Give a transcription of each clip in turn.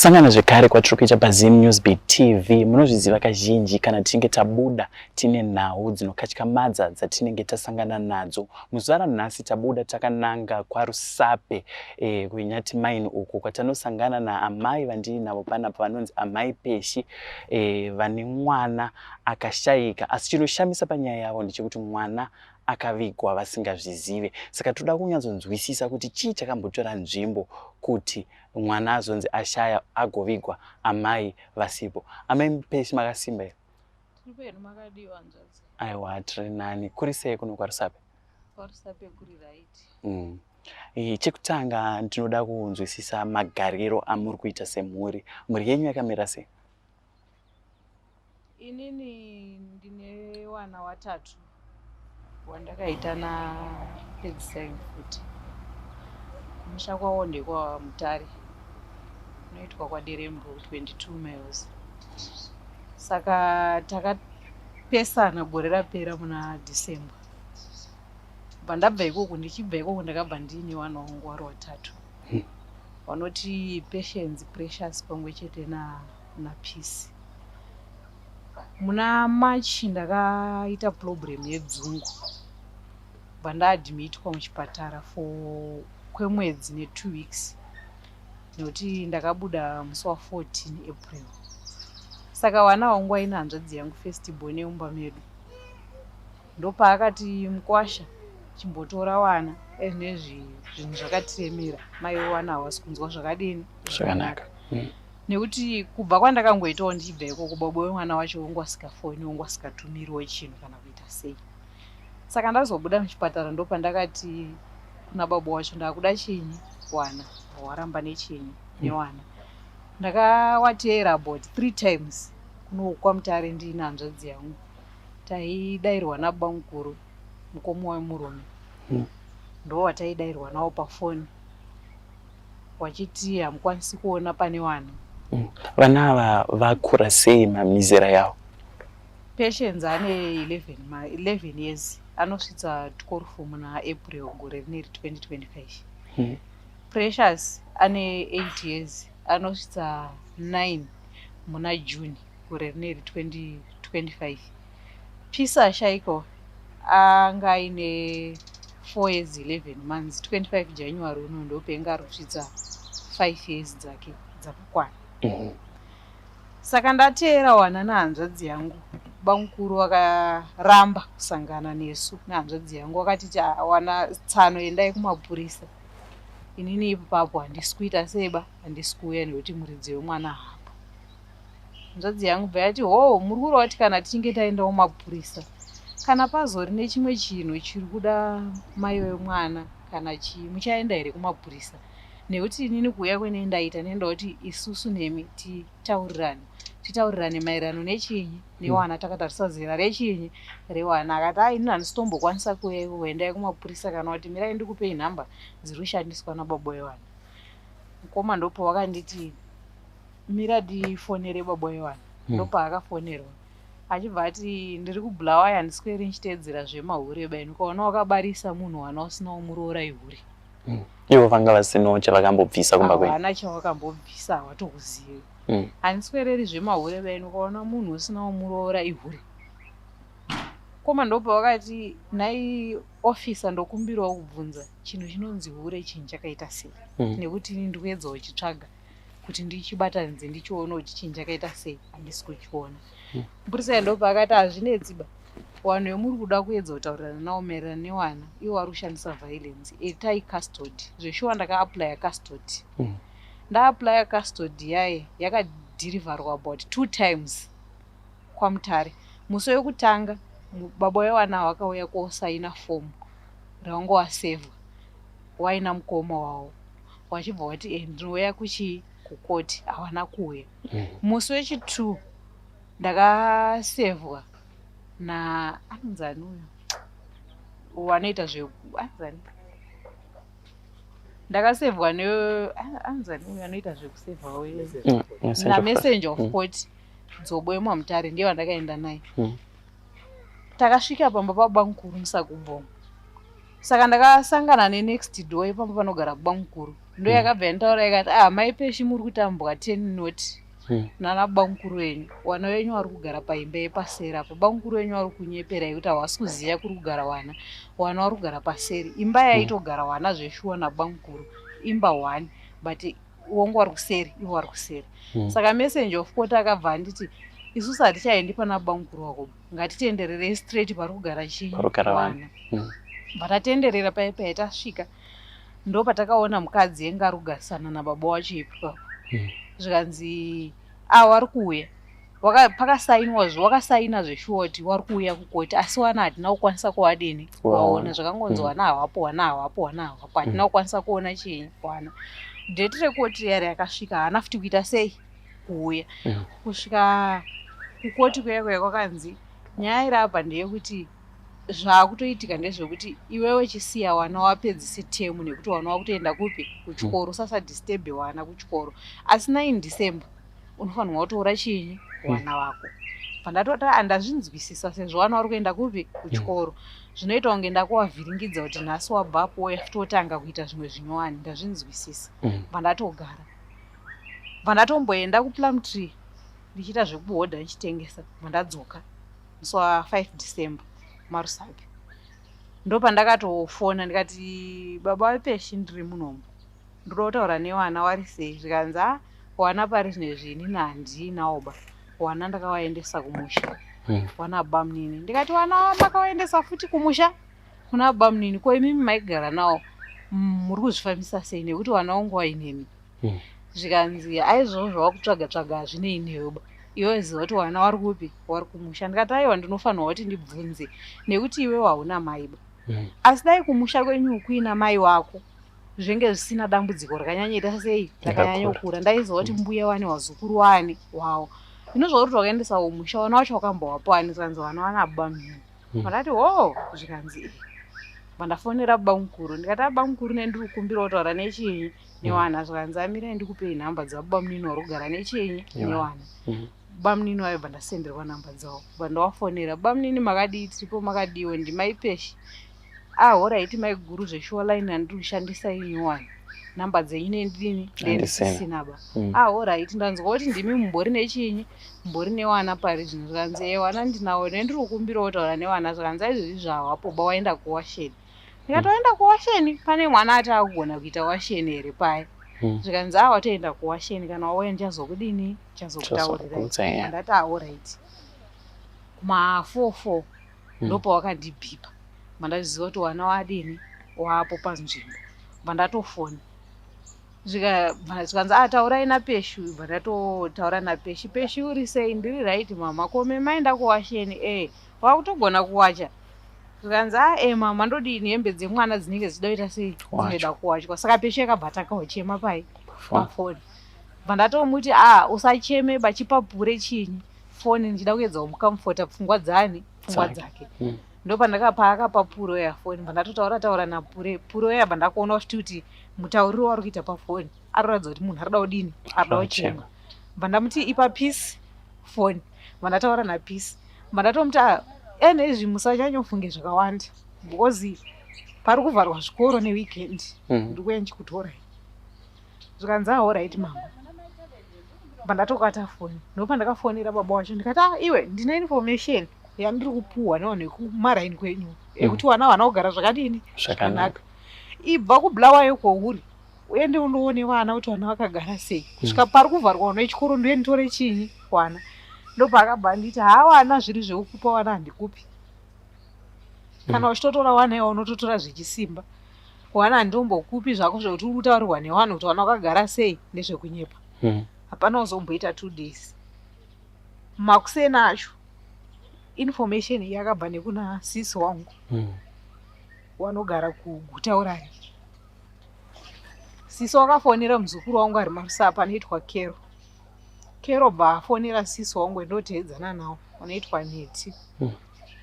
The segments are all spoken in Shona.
Kusangana zvekare kwatiri kuita paZim Newsbeat TV. Munozviziva kazhinji kana tichinge tabuda tine nhau dzinokatyamadza dzatinenge tasangana nadzo. Muzuva ranhasi tabuda takananga kwaRusape e, kuInyati Mine uko kwatanosangana naamai vandiinavo panapa vanonzi Amai Peshi e, vane mwana akashaika. Asi chinoshamisa panyaya yavo ndechekuti mwana akavigwa vasingazvizive. Saka toda kunyatsonzwisisa kuti chii chakambotora nzvimbo kuti mwana azonzi ashaya agovigwa amai vasipo. Amai Mupeshi, makasimba here? Aiwa, tiri nani. Kuri sei kuno kwaRusape? KwaRusape kuri right. Chekutanga ndinoda kunzwisisa magariro amuri kuita semhuri. Mhuri yenyu yakamira sei? Inini ndine wana watatu wandakaita naPedzisai futi. Kumusha kwawo ndekwaMutare, kunoitwa kwaDerembo 22 miles. Saka takapesana gore rapera muna December. Bva ndabva ikoko, ndichibva ikoko ndakabva ndiine wana wangu wari watatu vanoti Patience, Precious pamwe chete naPeace. Muna March ndakaita problem yedzungu, bva ndaadmitwa muchipatara for kwemwedzi ne2 weeks nekuti ndakabuda musi wa14 April. Saka wana wangu aina hanzvadzi yangu first born yemumba medu, ndopaakati, "Mukwasha, chimbotora wana ezvinezvi, zvinhu zvakatiremera, mai wana havasi kunzwa zvakadini." Zvakanaka. Nekuti kubva kwandakangoitawo ndichibva ikoko, baba wemwana wacho wangu asikafoni, wangu asikatumiriwo chinhu kana kuita sei. Saka ndazobuda muchipatara, ndopandakati kuna baba wacho, "Ndakuda chinyi wana, waramba nechinyi newana." Ndakawateera about three times kuno kwaMutare ndiine hanzvadzi yangu, taidayirwa nababa mukuru, mukoma wemurume. Ndo wataidairwa nawo pafoni wachiti hamukwanisi kuona pane wana. Vana ava vakura sei, mamizera yavo? Patience ane 11, ma 11 years, anosvitsa 12 muna April gore rineri 2025. Precious ane 8 years, anosvitsa 9 muna June gore rineri 2025. Peace ashaiko anga aine 4 years 11 months, 25 January uno ndopenga ari kusvitsa 5 years dzake dzakakwana. Saka ndateera wana nehanzvadzi yangu, bamukuru vakaramba kusangana nesu nehanzvadzi yangu, vakatiti, "Ah, wana tsano, endai kumapurisa. Inini ipapo handisi kuita seba, handisi kuuya nekuti muridzi wemwana hapo." Hanzvadzi yangu bva yati, "Ho, muri kureva kuti kana tichinge taendawo mapurisa, kana pazori nechimwe chinhu chiri kuda mai wemwana kana chii, muchaenda here kumapurisa? Nekuti inini kuuya kwene ndaita nenda kuti isusu nemi titaurirane, titaurirane maererano nechinyi, newana, takatarisa zera rechinyi, rewana." Akati, "Ai, inini handisi tombokwanisa kuuya ikoko, endai kumapurisa, kana kuti mirai ndikupei nhamba dziri kushandiswa nababa wewana." Mukoma ndopawakanditi, "Mira ndifonere baba wewana." Ndopaakafonerwa achibva ati, "Ndiri kuBulawayo, handisweri ndichiteedzera zvemahure baini. Ukaona wakabarisa munhu wana usina kumuroora, ihure." Ivo vanga vasinawo chavakambobvisa kumba kwenyu? Havana chavakambobvisa, havatokuzivi. "Handiswereri zvemahure baini, ukaona munhu usina kumuroora, ihure." Koma ndopa wakati, "Nhai officer, ndokumbirawo kubvunza, chinhu chinonzi hure chinhu chakaita sei?" Nekuti ini ndikuedza kuchitsvaga kuti ndichibatanidze, ndichiona kuti chinhu chakaita sei, handisi kuchiona. Mupurisa ndopa akati, "Hazvinetsi ba, vanhu vemuri kuda kuedza kutaurirana navo maererano newana, ivo vari kushandisa violence, itai custody." Zveshuwa ndakaapplya custody. Ndaapplya custody yaye, yakadhirivharwa about two times kwaMutare. Musi wekutanga baba wevana vakauya kosaina fomu ravanga wasevhwa waina mukoma wavo, wachibva wati, "E, ndinouya kuchii, kukoti." Havana kuuya. Musi wechi2 ndakasevhwa na anonzi ani uyo wanoita zve, anonzi ani, ndakasevhwa ne anonzi ani uyo anoita zvekusevha Messenger of namessenger of court Dzobo yemwaMutare, ndiye wandakaenda naye. Takasvika pamba pabamukuru Musakubvoma, saka ndakasangana nenext door yepamba panogara bamukuru. Ndo yakabva yanitaura ikati, ah, mai Peshi, muri kutambwa 10 not nana bamukuru venyu. Wana venyu vari kugara paimba yepaseri apo. Bamukuru venyu vari kunyeperai kuti havasi kuziva kuri kugara wana. Wana vari kugara paseri. Imba yaitogara wana zveshuwa nabamukuru imba one, but wongu wari kuseri, ivo vari kuseri. Saka messenger of court akabva anditi, isusu hatichaendi pana bamukuru wako, ngatitendererei straight pari kugara chii? Pari kugara vana. Vana. Bva tatenderera pai pai, tasvika ndo patakaona mukadzi enge ari kugarisana nababa wacho ipapo. Zvikanzi, a, wari kuuya. Pakasainwa, wakasaina zveshuwa kuti wari kuuya kukoti, asi wana hatina kukwanisa kuvadini? Kuvaona. Zvakangonzi wana hawapo, wana hawapo, wana hawapo, hatina kukwanisa kuona chii? Wana. Date rekoti riya rakasvika, haana futi kuita sei? Kuuya. Kusvika kukoti kuya kuya, kwakanzi nyaya iri apa ndeyekuti zvaakutoitika ndezvekuti iwewe chisiya wana wapedzise temu, nekuti wana wakutoenda kupi? Kuchikoro. Usasadisturbe wana kuchikoro, asi 9 December unofanirwa kutoura chinyi? Wana wako. Pandatoti handazvinzwisisa, sezvo wana vari kuenda kupi? Kuchikoro. Zvinoita kunge ndakuwavhiringidza kuti nhasi wabvapo wouya futi wotanga kuita zvimwe zvinyowani. Ndazvinzwisisa. Bva ndatogara, bva ndatomboenda kuPlumtree ndichiita zvekuhodha, ndichitengesa. Bva ndadzoka musi wa5 December maRusape, ndo pandakatofona ndikati, baba vePeshi, ndiri munomu, ndoda kutaura newana, wari sei? Zvikanzi, a, wana pari zvinezvi inini handinawoba, wana ndakavaendesa kumusha wana bamunini. Ndikati, wana makawaendesa futi kumusha kuna bamunini? Ko imimi maigara nawo, muri kuzvifambisa sei, nekuti wana wangu wainemi? Zvikanzi, aizvozvo wakutsvaga tsvaga hazvinei newe ba, iwe ziva kuti wana wari kupi, wari kumusha. Ndikati, aiwa, ndinofanirwa kuti ndibvunze nekuti iwewe hauna mai ba, asi dai kumusha kwenyu kuina mai wako zvinge zvisina dambudziko rakanyanyoita sei, rakanyanyokura. Ndaiziva kuti mbuya wane wazukuru wani wawo ino zvauri kuti wakaendesa kumusha, wana wacho wakambowapo ani? Zvikanzi, wana wana baba munini. Vandati, ho. Zvikanzi, e. Vandafonera baba mukuru, ndikati, aba mukuru, nendiri kukumbira kutaura nechinyi? Newana. Zvikanzi, amirai ndikupei nhamba dzababa munini wari kugara nechinyi? Newana. Baba munini wayo, bva ndasenderwa nhamba dzavo, bva ndawafonera. Baba munini, makadii? Tiripo, makadiwo? Ndimaipeshi. Ah, alright maiguru, zveshuwa line yandiri kushandisa inyowani, nhamba dzenyu nendini ndendisisina ba. Ah, alright, ndanzwa kuti ndimi mumbori nechinyi, mumbori newana pari zvino. Zvikanzi, e, wana ndinawo, nendiri kukumbirawo kutaura newana. Zvikanzi, aizvozvi zvawapo ba, waenda kuwasheni. Ndikati, waenda kuwasheni? Pane mwana ati akugona kuita washeni here paya? Zvikanzi, a, watoenda kuwasheni, kana wauya ndichazokudini? Ndichazokutaurirai. Ndichazokuudza, yeah. Ndati, alright. Kuma 4 4 ndopawakandibhipa, mandaziva kuti wana wadini, waapo panzvimbo. Bva ndatofona, zvikanzi, a, taurai naPeshu. Bva ndatotaura naPeshi. Peshi, uri sei? Ndiri right mama. Kome maenda kuwasheni? E, wakutogona kuwacha? Zvikanzi, a, e mama, ndodini, hembe dzemwana dzinenge dzichida kuita sei? Kuwachwa. Dzinoda kuwachwa. Saka Peshi akabva atakaochema pai? Pafoni. Pafoni. Bva ndatomuti, a, usacheme, bachipapure chinyi? Foni. Ndichida kuedza kumucomforta pfungwa dzani? Pfungwa Dzake. Dzake. Ndopandakapa akapa Puro yafoni. Bva ndatotaura taura naPure. Puro yabva ndakuona futi kuti mutauriro waari kuita pafoni aroratidza kuti munhu arida kudini? Arida kuchema. Bva ndamuti, ipa Peace foni. Bva ndataura naPeace, bva ndatomuti, a, ene izvi musachanyofunge zvakawanda because pari kuvharwa zvikoro neweekend, ndikuya ndichikutorai. Zvikanzi, a, alright mama. Bva ndatokata foni. Ndopandakafonera baba wacho, ndikati, a, iwe, ndine information yandiri kupuhwa nevanhu vekumaraini kwenyu ekuti vana vana kugara zvakadini? Zvakanaka. Ibva kuBulawayo kwauri, uende undoone vana kuti vana vakagara sei kusvika pari kuvharwa vana vechikoro, ndoye nditore chinyi? Wana. Ndopaakabva anditi, ha, wana zviri zvekukupa wana handikupi. Kana uchitotora wana iwa unototora zvechisimba, wana handitombokupi zvako. Zvekuti uri kutaurirwa nevanhu kuti vana vakagara sei ndezvekunyepa. Hapana kuzomboita 2 days, makuseni acho information iyi yakabva nekuna sisi wangu wanogara kuguta urari. Sisi wakafonera muzukuru wangu ari maRusape anoitwa Kero. Kero bva afonera sisi wangu endoteedzana nawo anoitwa Neti.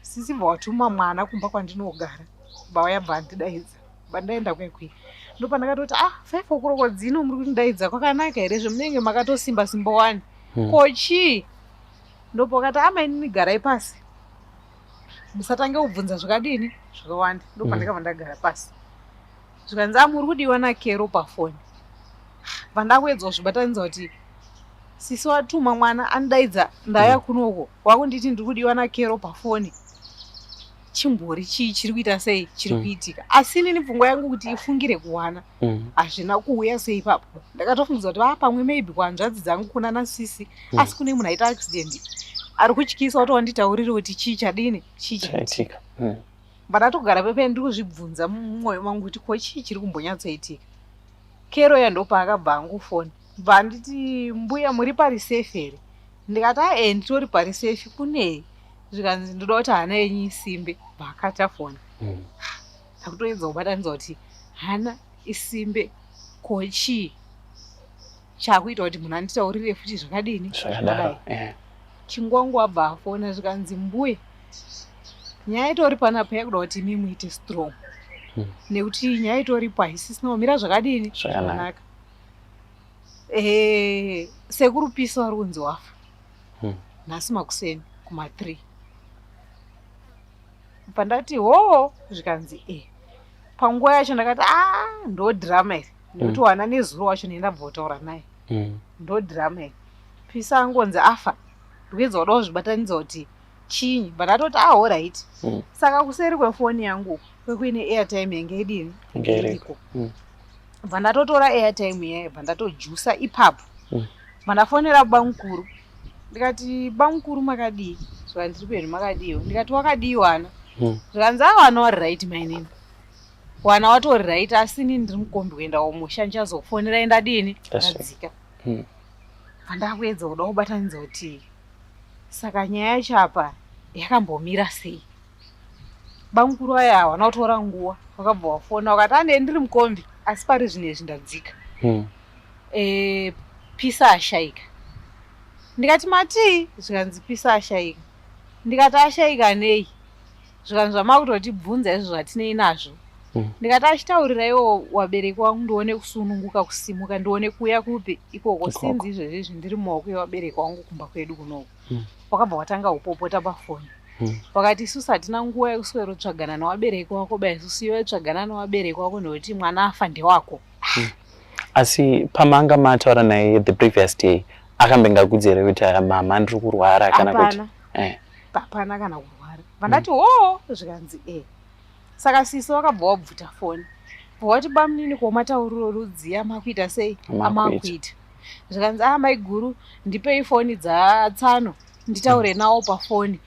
Sisi bva watuma mwana kumba kwandinogara, bva vaya, bva andidaidza, bva ndaenda kwekwe. Ndopandakatoti, ah, 5 o'clock dzino muri kundidaidza kwakanaka here, zvemunenge makatosimba simba wani? Ko chii? Ndopakati, amainini, garai pasi, musatange kubvunza zvakadini zvakawanda. Ndopandakabva ndagara pasi. Zvikanzi, a, muri kudiwa naKero pafoni. Bva ndakuedza kuzvibatanidza kuti sisi watuma mwana andidaidza, ndauya kunoko, wakunditi ndiri kudiwa naKero pafoni. Chimbori chii chiri kuita sei, chiri kuitika? Asi inini pfungwa yangu kuti ifungire kuwana, hazvina kuuya sei ipapo. Ndakatofungidza kuti va pamwe maybe kuhanzvadzi dzangu, kuna nasisi, asi kune munhu aita accident ari kutyisa kuti wanditaurire kuti chii chadini, chii chaitika. Chaitika. Ndatogara pepe, ndiri kuzvibvunza mumwoyo mangu kuti ko chii chiri kumbonyatsoitika. Kero ya ndopaakabva angofona, bva anditi, "Mbuya, muri pari safe here?" Ndikati, "Ae, nditori pari safe, kunei?" Zvikanzi, "Ndoda kuti hana yenyu isimbe." Bva akata foni. Ndakutoedza kubatanidza kuti hana isimbe, ko chii chakuita kuti munhu anditaurire futi zvakadini? Zvakadaro. Chingwangu abva afona, zvikanzi, "Mbuya, nyaya itori panapa yakuda kuti imi muite strong, nekuti nyaya itoripo haisisina kumira zvakadini?" Zvakanaka. Sekuru Pisa vari kunzi wafa nhasi makuseni kuma3. Pandati hoo, zvikanzi e. Panguva yacho ndakati, "A, ndo drama iri," nekuti wana nezuro wacho ndendabva kutaura naye. Ndo drama iri, Pisa angonzi afa. Ndikuedza kuda kuzvibatanidza kuti chinyi, but ndatoti, "Ah, alright." Saka kuseri kwefoni yangu kwekuine airtime yange idini? Yange iriko. Iriko. Bva ndatotora airtime iyayo, bva ndatojusa ipapo. Bva ndafonera bamukuru, ndikati, "Bamukuru, makadii?" Zvikanzi, "Ndiri penyu, makadiiwo?" Ndikati, "Wakadii wana?" Zvikanzi, "A, wana wari right, mainini, wana watori right, asi inini ndiri mukombi kuendawo musha, ndichazokufonerai ndadini?" Ndasvika. Ndadzika. Bva ndakuedza kuda kubatanidza kuti saka nyaya yacho apa yakambomira sei. Bamukuru aya hawana kutora nguva, vakabva wafona, vakati, "Ande ndiri mukombi, asi pari zvino izvi ndadzika. Pisa ashaika." Ndikati, "Matii?" Zvikanzi, "Pisa ashaika." Ndikati, "Ashaika nei?" Zvikanzi, "Zvamakutotibvunza izvo zvatinei nazvo." Ndikati, "Achitaurira iwo wabereki wangu, ndione kusununguka kusimuka, ndione kuuya kupi ikoko." Ikoko. Sinzi izvezvi izvi ndiri mumaoko evabereki wangu kumba kwedu kunoko. Wakabva watanga kupopota pafoni. Wakati, "Isusu hatina nguva yekuswero tsvagana newabereki wako ba, isusu iwe tsvagana newabereki wako, nekuti mwana afa ndewako." Asi pamanga mataura naye the previous day, akambe akudza here kuti, "Ah, mama, ndiri kurwara," kana kuti? Hapana. Hapana kana kurwara. Vandati, "Hoo." Zvikanzi, "E." Saka sisi wakabva wabvuta foni, wati, "Bamunini, ko matauriro rudziya makuita sei?" Amakuita. Amakuita. Zvikanzi, "A, maiguru, ndipei foni dzatsano nditaure nawo pafoni.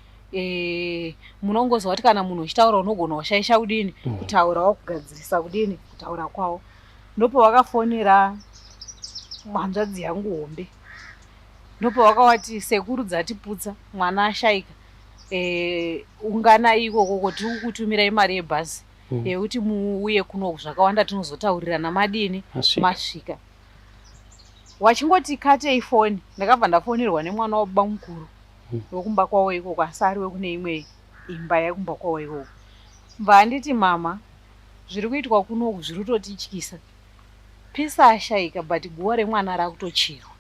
Munongozwa kuti kana munhu uchitaura unogona kushaisha kudini kutaura, wakugadzirisa kudini kutaura kwavo." Ndopavakafonera hanzvadzi yangu hombe, ndopavakawati, "Sekuru dzatiputsa, mwana ashaika. Unganai ikoko, kuti kutumirai mari yebhazi yekuti muuye kuno, zvakawanda tinozotaurirana madini?" Masvika. Masvika. Wachingoti katei foni, ndakabva ndafonerwa nemwana wababa mukuru wekumba kwavo ikoko, asi ari wekune imwe imba yekumba kwavo ikoko. Bva anditi, "Mama, zviri kuitwa kunoku zviri kutotityisa. Pisa ashaika, but guva remwana rakutocherwa."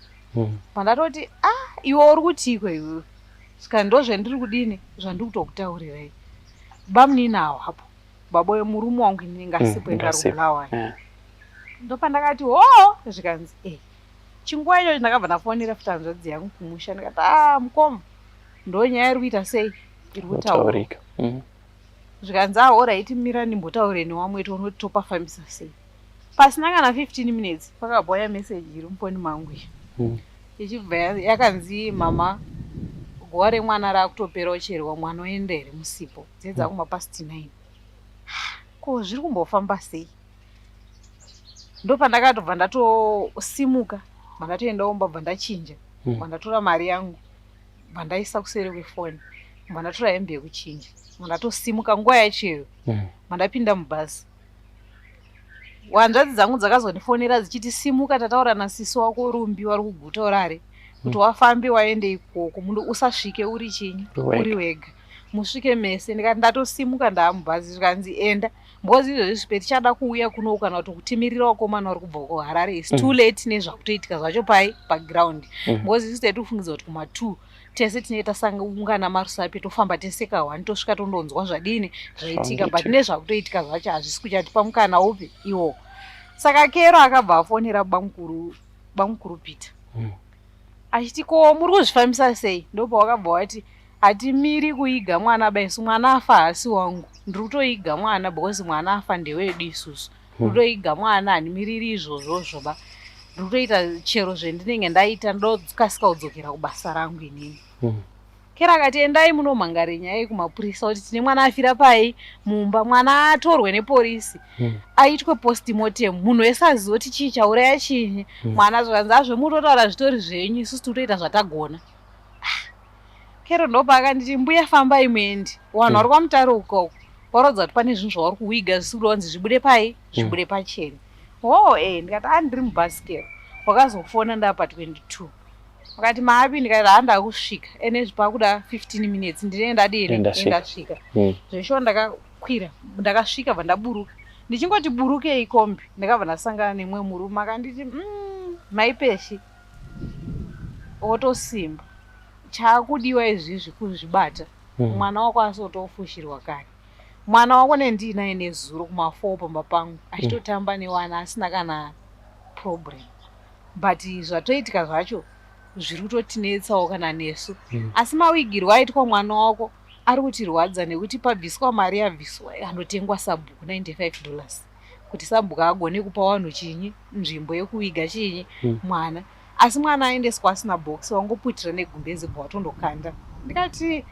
Pandatoti, "Ah, iwe uri kutiiko iwewe?" Saka ndozvendiri kudini, zvandiri kutokutaurirai. Bamunini hawapo, baba wemurume wangu inini ngasipo, inga ari Ngasipo. kuBulawayo. Ndopandakati, "Hoo." Zvikanzi, "E." Chinguva ichocho ndakabva ndafonera futi hanzvadzi yangu kumusha, ndikati, "A, mukoma, ndo nyaya iri kuita sei, iri kutaura." Kutaurika. Zvikanzi, "A, alright, mira ndimbotaure newamwe, tione kuti topafambisa sei." Pasina kana 15 minutes pakabva uya meseji iri mufoni mangu iyi, ichibva yakanzi, "Mama, guva remwana raakutopera kucherwa, mwana oenda here musipo?" Dzedza kuma past 9. Ko zviri kumbofamba sei? Ndopandakatobva ndatosimuka, bva ndatoenda kumba, bva ndachinja, bva ndatora mari yangu, bva ndaisa kuseri kwefoni, bva ndatora hembe yekuchinja, bva ndatosimuka nguva yacho iyoyo, bva ndapinda mubhazi. Hanzvadzi dzangu dzakazondifonera dzichiti, "Simuka, tataura nasisi wako Rumbi wari kuguta urare kuti wafambe waende ikoko, mundu usasvike uri chinyi?" Uri wega. "Uri wega, musvike mese." Ndikati, "Ndatosimuka, ndaamubhazi." Zvikanzi, "Enda, because izvezvi petichada kuuya kuno kana kuti kutimirira vakomana vari kubva kuHarare is too late nezvakutoitika zvacho pai paground, because isusu taitofungidza kuti kuma2 tese tinenge tasaungana maRusape, tofamba tese ka1, tosvika tondonzwa zvadini, zvaitika, but Zvakuitika. Nezvakutoitika zvacho hazvisi kuchatipa mukana upi iwo." Saka Kero akabva afonera bamukuru, bamukuru Peter. Achiti ko muri kuzvifambisa sei? Ndopawakabva wati hatimiri kuiga mwana ba isu, mwana afa haasi wangu, ndiri kutoiga mwana because mwana afa ndewedu isusu. Ndiri kutoiga mwana, handimiriri izvozvozvo ba, ndiri kutoita chero zvendinenge ndaita, ndokasika kudzokera kubasa rangu inini. Kera akati endai munomhangare nyaya yekumapurisa kuti tine mwana afira pai mumba, mwana atorwe neporisi, aitwe postmortem, munhu wese azive kuti chii chauraya chinyi mwana. Zvikanzi azvemutotaura zvitori zvenyu, isusu tikutoita zvatagona. Ah, Kero ndopaakanditi mbuya fambai muendi, vanhu vari kwaMutare ukoko varodza kuti pane zvinhu zvavari kuwiga zvisiri kuda kunzi zvibude pai, zvibude pachena. Oh eh, ndikati a ndiri mubhasi. Kero wakazofona ndapa 22, vakati maapi? Ndikati haa, ndakusvika ene zvipakuda 15 minutes ndinenge ndadini. Ndasvika. Ndasvika. Zveshuwa ndakakwira, ndakasvika, bva ndaburuka. Ndichingoti burukei kombi, ndakabva ndasangana nemumwe murume akanditi, maipeshi wotosimba, chaakudiwa izvizvi kuzvibata. Mwana wako asotofushirwa kare, mwana wako nendiinaye nezuro kuma4 pamba pangu achitotamba newana asina kana problem, but zvatoitika zvacho zviri kutotinetsawo kana nesu. Asi mawigirwo aitwa mwana wako ari kutirwadza nekuti pabviswa mari yabviswa andotengwa sabhuku $95 kuti sabhuku agone kupa vanhu chinyi, nzvimbo yekuviga chinyi, mwana. Asi mwana aendeswa asina bhokisi, wangoputira negumbezi bva watondokanda." Ndikati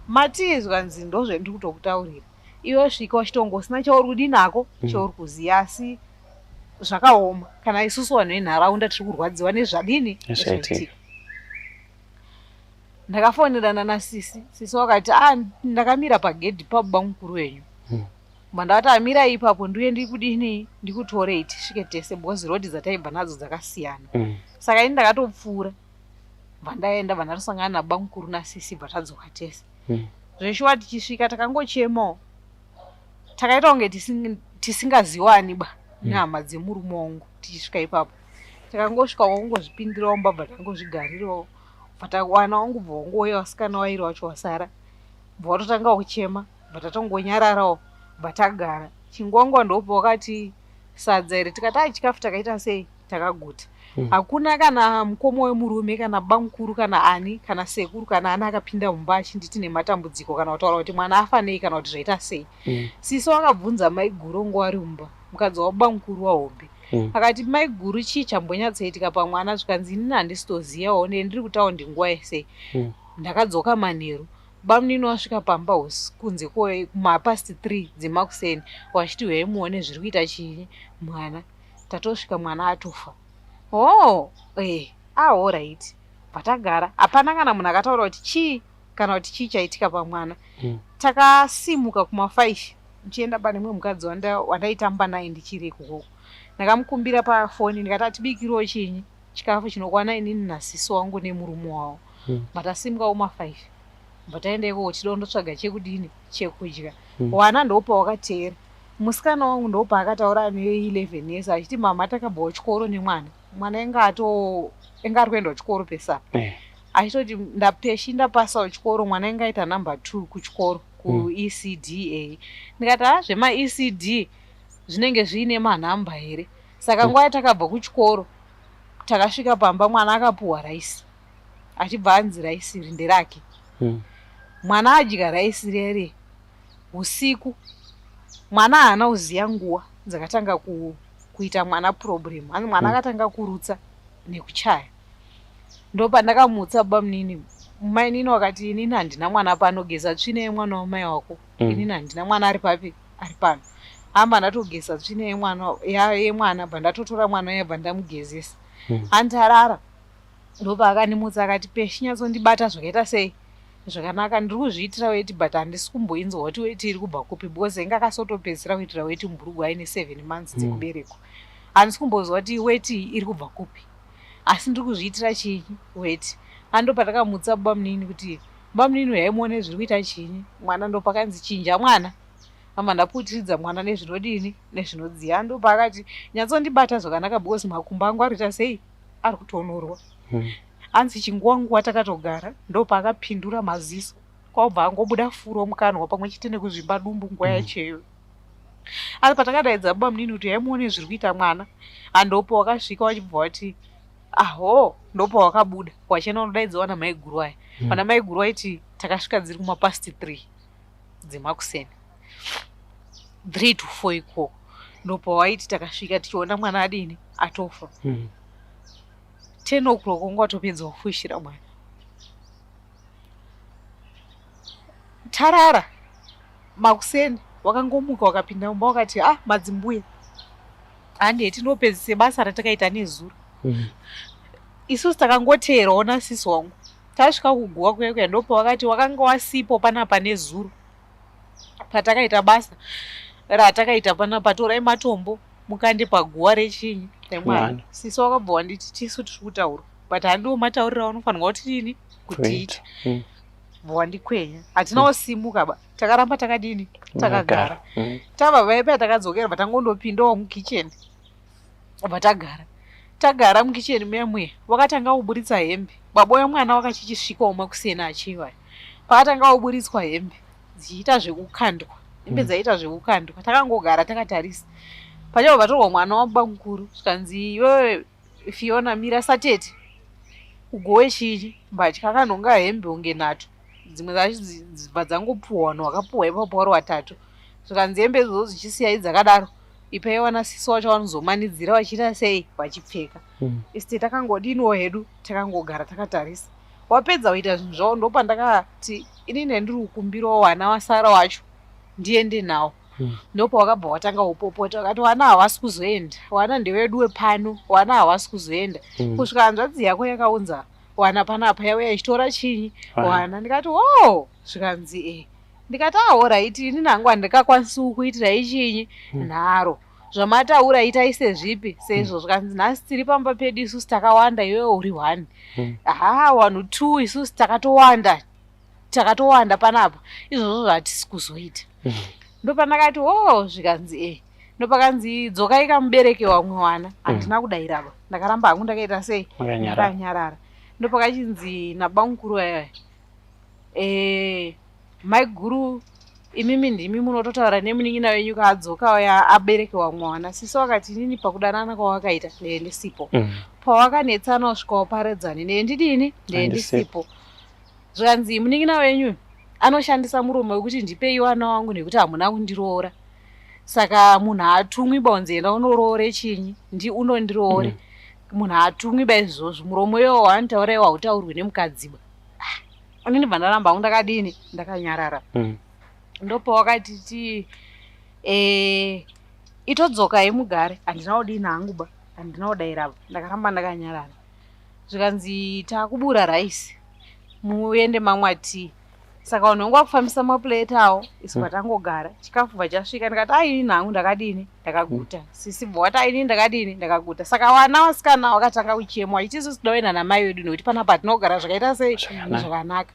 matii? Zvikanzi ndozvendiri kutokutaurira iwe, svika uchitongo usina chauri kudi nako, chauri kuziva, asi zvakaoma. Kana isusu vanhu venharaunda tiri kurwadziwa nezvadini, Nezvaitika. nezvaitika. Ndakafonerana nasisi, sisi wakati a ndakamira pagedhi pababa mukuru wenyu. Mandavati amirai ipapo ndiuye ndikudini, ndikutorei tisvike tese because rodhi dzataibva nadzo dzakasiyana. Saka ini ndakatopfuura, bva ndaenda, bva ndatosangana nababa mukuru nasisi, bva tadzoka tese. Zveshuwa tichisvika takangochemawo, takaita kunge tisingaziwani ba nehama dzemurume wangu. Tichisvika ipapo takangosvika wangozvipindirawo mumba, bva tangozvigarirawo, bva tawana wangu, bva wangouya vasikana wairi wacho wasara, bva watotanga kuchema, bva tatongonyararawo, bva tagara chingwangwa. Ndopa wakati sadza here? Tikati ai, chikafu takaita sei, takaguta. Hakuna kana mukoma wemurume kana baba mukuru kana ani kana sekuru kana ani akapinda mumba achinditi nematambudziko kana kutaura kuti mwana afa nei kana kuti zvaita sei. Sisi wakabvunza mai guru ngo ari mumba, mukadzi wababa mukuru wahombe. Akati mai guru, chii chambonyatsoitika pamwana? Zvikanzi inini handisitoziyawo, ndiri kutaundi nguva yesei. Ndakadzoka manheru, bamunini wasvika pamba kunze kumapast 3 dzemakuseni wachiti uyai muone zviri kuita chinyi mwana, tatosvika mwana atofa. Oh eh, alright, patagara hapana kana munhu akataura kuti chii kana kuti chii chaitika pamwana. Takasimuka kuma5 ndichienda pane mumwe mukadzi wandaitamba naye ndichiri ikoko. Ndakamukumbira pafoni ndikati atibikirewo chinyi, chikafu chinokwana inini nasisi wangu nemurume wavo. Matasimuka kuma5, bva taenda ikoko tichida kundotsvaga chekudini, chekudya. Wana ndopa wakateera musikana wangu, ndopa akataura ane 11 years achiti mama, takabvawo chikoro nemwana, mwana inga ato inga ari kuendawo chikoro pesapa. Achitoti ndapeshi ndapasawo chikoro, mwana inga aita number 2 kuchikoro kuECDA. Ndikati ha, zvemaECD zvinenge zviine manhamba here? Saka nguva yatakabva kuchikoro takasvika pamba, mwana akapuhwa raisi, achibva anzi raisi iri nderake. Mwana adya raisi rere usiku, mwana haana kuziya nguva dzakatanga kuita mwana problem. Hanzi mwana akatanga kurutsa nekuchaya. Ndopandakamutsa baba munini, mainini wakati inini handina mwana pano, geza tsvina yemwana wamai wako. Inini handina mwana ari papi, ari pano. Hamba ndatogeza tsvina yemwana yemwana, bva ndatotora mwana uya, bva ndamugezesa. Hanzi arara, ndopaakandimutsa akati peshi nyatsondibata zvakaita sei zvakanaka, ndiri kuzviitira weti but handisi kumboinzwa kuti weti iri kubva kupi because inga akasotopedzisira kuitira weti mubhurugwa aine 7 months dzekuberekwa. Handisi kumbozwa kuti weti iri kubva kupi, asi ndiri kuzviitira chinyi, weti. Ando patakamutsa baba munini kuti baba munini uyai muone zviri kuita chinyi mwana. Ndopakanzi chinja mwana, mama ndaputiridza mwana nezvinodini, nezvinodziya. Ando paakati nyatsondibata zvakanaka because makumbo angu ari kuita sei, ari kutonorwa. Hanzi chinguva nguva takatogara, ndopaakapindura maziso kwabva angobuda furo mukanwa pamwe chete nekuzvimba dumbu nguva yacheyo. Asi patakadaidza baba munini kuti yaimuone zviri kuita mwana, andopo wakasvika wachibva wati aho, ndopo wakabuda wachena unodaidza wana maiguru aya. Vana maiguru waiti takasvika dziri kuma past 3 dzemakuseni, 3 to 4 ikoko, ndopo waiti takasvika tichiona mwana adini atofa. 10 o'clock wanga watopedza kufushira mwana. Tarara makuseni wakangomuka wakapinda mumba wakati ah, madzimbuya handei tinopedzise basa ratakaita nezuro. Isusu takangoteerawo nasisi wangu, tasvika kuguwa kuya kuya ndopa wakati wakanga wasipo panapa nezuro patakaita basa ratakaita panapa, torai matombo mukande paguwa rechinyi remwana. Sisi wakabva wanditi tisu tiri kutaura, but handiwo matauriro aunofanirwa kuti dini kutiita. Wandikwenya, hatina kusimuka ba, takaramba takadini takagara. Tabva vaya takadzokera bva tangondopindawo mukitchen, bva tagara tagara mukitchen muya muya, wakatanga kuburitsa hembe. Baba wemwana wakachichisvikawo makuseni achiva, pakatanga kuburitswa hembe dzichiita zvekukandwa, hembe dzaiita zvekukandwa, takangogara takatarisa. Pachabva patorwa mwana wababa mukuru, zvikanzi iwewe Fiona mira satete ugowe chinyi mbatya. Akanhonga hembe unge nhatu, dzimwe dzacho dzibva dzangopuhwa vanhu vakapuhwa ipapo vari watatu, zvikanzi hembe idzodzo dzichisiyai dzakadaro, ipai wana sisi wacho vanozomanidzira vachiita sei vachipfeka. Isi takangodiniwo hedu, takangogara takatarisa. Wapedza kuita zvinhu zvavo, ndopandakati inini ndiri kukumbirawo wana wasara wacho ndiende nawo. Ndopawakabva watanga kupopota, wakati wana hawasi kuzoenda, wana ndewedu wepano, wana hawasi kuzoenda kusvika hanzvadzi yako yakaunza wana panapa yauya ichitora chinyi wana. Ndikati o, zvikanzi e, ndikati alright, inini hangu handingakwanisi kukuitirai chinyi nharo, zvamataura itai sezvipi seizvo. Zvikanzi nhasi tiri pamba pedu isusu takawanda, iwewe uri one, ha vanhu two, isusu takatowanda, takatowanda panapa, izvozvo zvatisi kuzoita. Ndopandakati o, zvikanzi e, ndopakanzi dzokai kamubereke wamwe wana. Handina kudairaba, ndakaramba hangu ndakaita sei, ndakanyarara. Ndopakachinzi nabamukuru aya maiguru, imimi ndimi munototaura nemunin'ina wenyu kaadzoka uya abereke wamwe wana. Sisi wakati inini pakudanana kwawakaita ndee ndisipo, pawakanetsana usvika waparadzane ndee ndidini, ndee ndisipo. Zvikanzi munin'ina wenyu anoshandisa muromo wekuti ndipei wana wangu nekuti hamuna kundiroora, saka munhu haatumwi bonzi enda unoroore chinyi ndi unondiroore. Munhu haatumwi ba izvozvo, muromo iwowo waanotaura iwo hautaurwi nemukadziba. Inini bva ndaramba hangu ndakadini ndakanyarara. Ndopawakati ti itodzokai mugare, handina kudini hangu ba, handina kudairaba, ndakaramba ndakanyarara. Zvikanzi taakubura raisi muende mamwa tii, saka vanhu vangu vakufambisa mapureti avo, isu patangogara chikafu bva chasvika. Ndikati aini hangu ndakadini ndakaguta. Sisi bva wati aini ndakadini ndakaguta. Saka vana vasikana vakatanga kuchema vachiti isusu toda kuenda namai vedu nekuti panapa hatinogara zvakaita sei zvakanaka.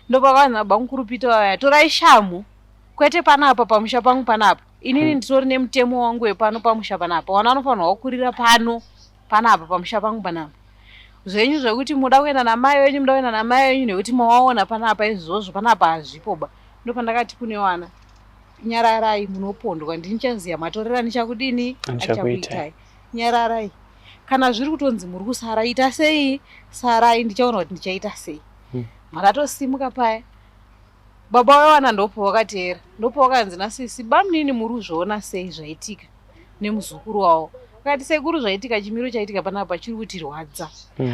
Ndopakavanzi nabamukuru Peter vaya, torai shamhu, kwete panapa pamusha pangu panapa, inini nditori nemutemo wangu wepano pamusha panapa, vana vanofanirwa kukurira pano panapa pamusha pangu panapa. Zvenyu zvekuti muda kuenda namai venyu, muda kuenda namai venyu nekuti mawaona panapa, izvozvo panapa hazvipo ba. Ndopandakati kune wana, nyararai, munopondwa, ndinichaziva matorero andichakudini achakuitai, nyararai. Kana zviri kutonzi muri kusara, ita sei, sarai, ndichaona kuti ndichaita sei. Makatosimuka paya, baba vewana ndopo wakateera, ndopo wakanzi nasisi, bamunini muri kuzviona sei zvaitika nemuzukuru wavo? Akati sekuru, zvaitika, chimiro chaitika panapa chiri kutirwadza,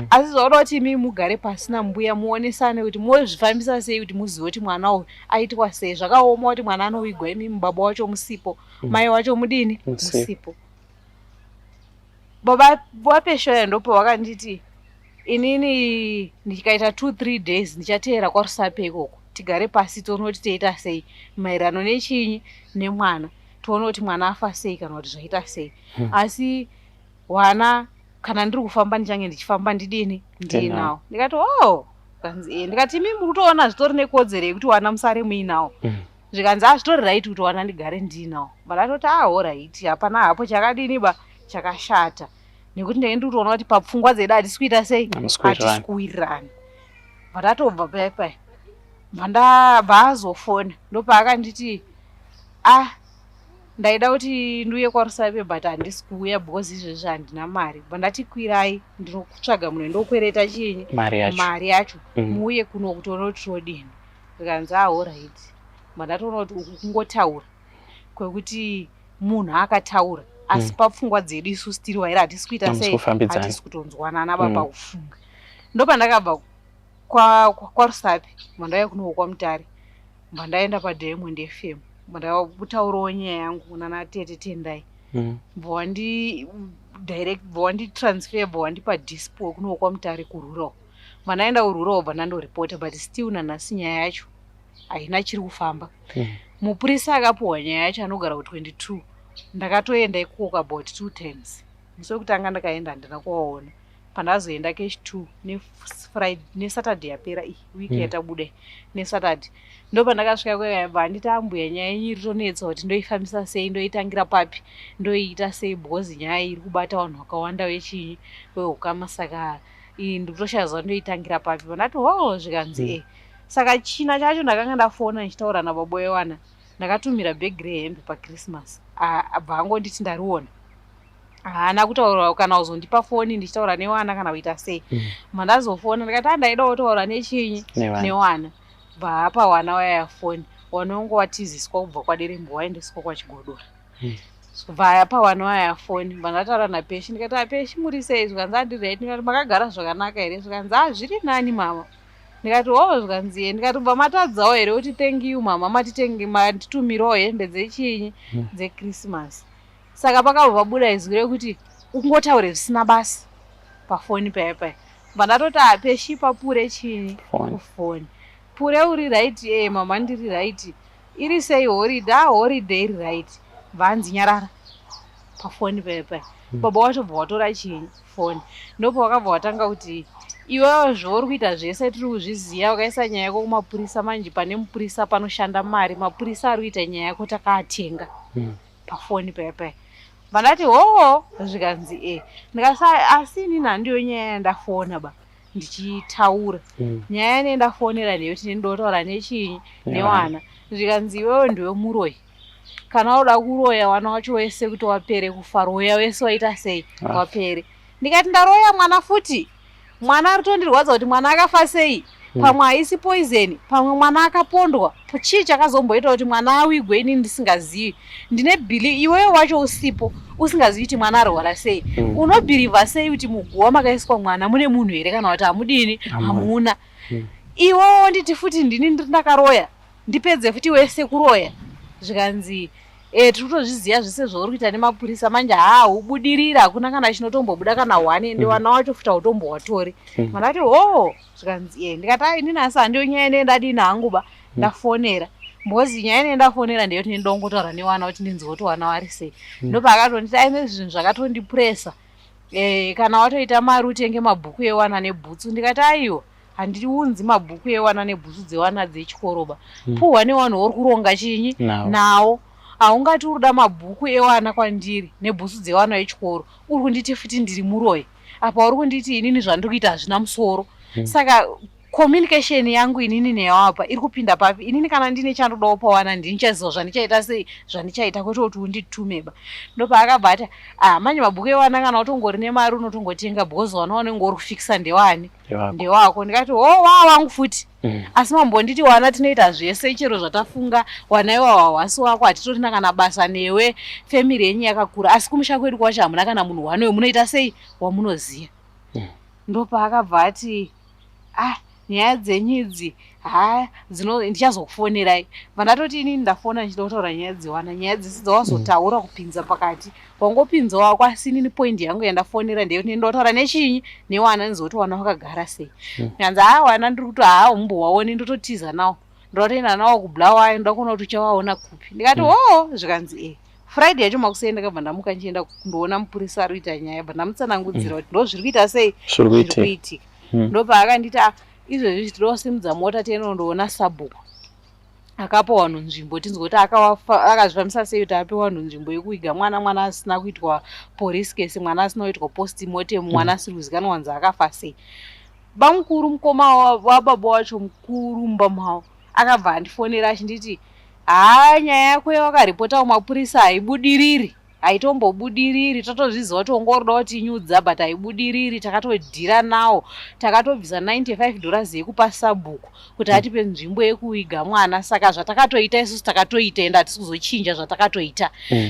asi zvauda kuti imi mugare pasi nambuya muonesane kuti mozvifambisa sei kuti muzive kuti mwana uyu aitwa sei. Zvakaoma kuti mwana anovigwa imi baba wacho musipo, mai wacho mudini musipo. Baba wapeshoya ndopo wakanditi inini ndikaita 2 3 days ndichateera kwaRusape ikoko, tigare pasi tione kuti toita sei maererano nechinyi nemwana, tione kuti mwana afa sei kana kuti zvaita sei. Asi wana kana ndiri kufamba ndichange ndichifamba ndidini ndiinawo. Ndikati o, kanzi e, ndikati imi muri kutoona zvitori nekodzero yekuti wana musare muinawo. Zvikanzi azvitori right kuti wana ndigare ndiinawo. Vandatoti alright, hapana hapo chakadini ba chakashata, nekuti ndenge ndiri kutoona kuti papfungwa dzedu hatisi kuita sei, hatisi kuwirirana. Vandatobva paya paya, bva azofona, ndopaakanditi ah. Ndaida kuti ndiuye kwaRusape but handisi kuuya because izvezvi handina mari. Bva ndati kwirai ndinokutsvaga munhu ndokwereta chinyi mari yacho, mari yacho. Muuye kuno kuti one kuti todini. Zvikanzi alright. Bva ndatoona kuti uku kungotaura kwekuti munhu akataura asi papfungwa dzedu isusu tiri wairi hatisi kuita Hamusi sei, kufambidzana. Hatisi kutonzwanana ba pakufunga. Ndopandakabva kwaRusape bva ndauya kunowo kwaMutare, bva ndaenda paDiamond FM, bva ndakutaurawo nyaya yangu nana tete Tendai. Bva wandi direct, bva wanditransfer, bva wandipa dispo kunowo kwaMutare kurural. Bva ndaenda kurural, bva ndandoripota, but still nanhasi nyaya yacho haina chiri kufamba. Mupurisa akapuhwa nyaya yacho anogara ku22, ndakatoenda ikoko about two times. Musi wekutanga ndakaenda handina kuvaona. Pandazoenda kechi2 neFriday, neSaturday yapera iyi wiki yatabuda iyi, neSaturday ndo pandakasvika kwega. Bva handiti, "Ambuya, nyaya yenyu iri tonetsa kuti ndoifambisa sei, ndoitangira papi, ndoiita sei, because nyaya iyi iri kubata vanhu vakawanda vechinyi, veukama, saka iyi ndikutoshaya zuva ndoitangira papi." Pandati, "Ho," zvikanzi, "E." Saka china chacho ndakanga ndafona ndichitaura nababa wewana, ndakatumira bhegi rehembe paChristmas. Abva angonditi ndariona, haana kutaura kana kuzondipa foni ndichitaura newana kana kuita sei. Mandazofona ndikati, "Andaidawo kutaura nechinyi?" Newana. Newana. Bva apa wana waya foni, wana wangu watiziswa kubva kwaDerembo waendeswa kwaChigodora. Bva apa wana waya foni, bva ndataura naPeshi ndikati, "Apeshi, muri sei?" Zvikanzi, "Andiri right." Ndikati, "Makagara zvakanaka here?" Zvikanzi, "A, zviri nani mama." Ndikati, "O." Zvikanzi, "Ye." Ndikati, "Bva matadzawo here kuti thank you mama, matitenge matitumirawo hembe dzechinyi, dzeChristmas?" Saka pakabva pabuda izwi rekuti ungotaure zvisina basa pafoni paya paya. Bva ndatoti, "Apeshi, papure chinyi?" Foni. Kufoni. "Pure, uri right?" "E mama, ndiri right. Iri sei holiday?" "A, holiday iri right." Bva nyarara pafoni paya paya. Baba wacho bva watora chinyi, foni. Ndopa wakabva watanga kuti, "Iwewe zvauri kuita zvese tiri kuzviziva. Wakaisa nyaya yako kumapurisa, manje pane mupurisa panoshanda mari, mapurisa ari kuita nyaya yako takaatenga." Pafoni paya paya vandati, "Hoo." Zvikanzi, "E." Ndikasa, "Asi inini handiyo nyaya yandafona ba ndichitaura. Nyaya ine ndafonera ndeyekuti ndinotaura nechinyi?" "Newana." Zvikanzi, "Iwewe ndiwe muroyi. Kana uda kuroya wana wacho wese kuti wapere kufa, roya wese waita sei?" Ah. "Wapere." Ndikati, "Ndaroya mwana futi? Mwana ari kutondirwadza kuti mwana akafa sei. Pamwe haisi poison, pamwe mwana akapondwa. Chii chakazomboita kuti mwana awigwe inini ndisingazivi? Ndine belief iwewe wacho usipo, usingazivi kuti mwana arwara sei. Unobhirivha sei kuti muguva makaiswa mwana mune munhu here, kana kuti hamudini?" Hamuna. "Hamuna." "Iwewo nditi futi ndini ndakaroya, ndipedze futi wese kuroya?" Zvikanzi, "E, tiri kutozviziva zvese zvauri kuita nemapurisa. Manje haa, ubudirira hakuna kana chinotombobuda kana one, ende wana wacho futi hautombowatori." Mandati, "Ho." Zvikanzi, "E." Ndikati, "Ai, inini asi handiyo nyaya ine ndadini hangu ba ndafonera, because nyaya ine ndafonera ndeyekuti ndongotaura newana kuti ndinzwe kuti wana wari sei." Ndopaakatonditi, "Aine zvinhu zvakatondipresa, kana watoita mari utenge mabhuku ewana nebhutsu." Ndikati, "Aiwa, handiunzi mabhuku ewana nebhutsu dzewana dzechikoro ba. Puhwa nevanhu uri kuronga chinyi?" Nawo. "Nawo. Haungati uri kuda mabhuku ewana kwandiri nebhutsu dzewana echikoro, uri kunditi futi ndiri muroyi. Apa uri kunditi inini zvandiri kuita hazvina musoro. Saka communication yangu inini newe apa iri kupinda papi? Inini kana ndine chandodawo pawana, ndinichaziva zvandichaita sei, zvandichaita, kwete kuti unditume ba." Ndopaakabva ati, "Ah, manje mabhuku ewana kana utongori nemari unotongotenga, because wana unenge uri kufikisa ndewani?" Ndewako. "Ndewako." Ndikati, "Ho, waa wangu futi. Asi mambonditi wana tinoita zvese chero zvatafunga. Wana iwawa hawasi wako, hatitorina kana basa newe. Family yenyu yakakura, asi kumusha kwedu kwacho hamuna kana munhu wanewe munoita sei wamunoziva." Ndopaakabva ati, "Ah, nyaya dzenyu idzi ha dzino ndichazokufonerai." Vandatoti, "Inini ndafona ndichida kutaura nyaya dzewana. Nyaya dzisi dzawazotaura kupinza pakati wangopinza wako, asi inini point yangu yandafonera ndeyekuti ndotaura nechinyi? Newana, ndizoti wana wakagara sei." Nyanzi, "Ha, wana ndiri kuti haa, umbowaoni, ndototiza nawo, ndotoenda nawo kuBulawayo, ndoda kuona kuti uchawaona kupi." Ndikati, "Hoo." Zvikanzi, "E." Friday yacho makuseni ndakabva ndamuka ndichienda kundoona mupurisa ari kuita nyaya, bva ndamutsanangudzira kuti ndo zviri kuita sei, Zviri kuitika. kuitika. Ndopaakanditi, "Ah, izvezvi tinosimudza mota tienondoona sabhuku akapa vanhu nzvimbo, tinzwe kuti akazvifambisa sei kuti ape vanhu nzvimbo yekuviga mwana, mwana asina kuitwa police case, mwana asina kuitwa postmortem, mwana asiri kuzikanwa wanzi akafa sei." Bamukuru, mukoma wababa wacho mukuru mumba mavo, akabva andifonera achinditi, Haa, nyaya yako yawakaripota kumapurisa haibudiriri, haitombobudiriri. Totozviziva kuti wanga uri kuda kutinyudza, but haibudiriri. Takatodhira nawo, takatobvisa $95 yekupa sabhuku kuti atipe nzvimbo yekuviga mwana. Saka zvatakatoita isusu takatoita, ende hatisi kuzochinja zvatakatoita.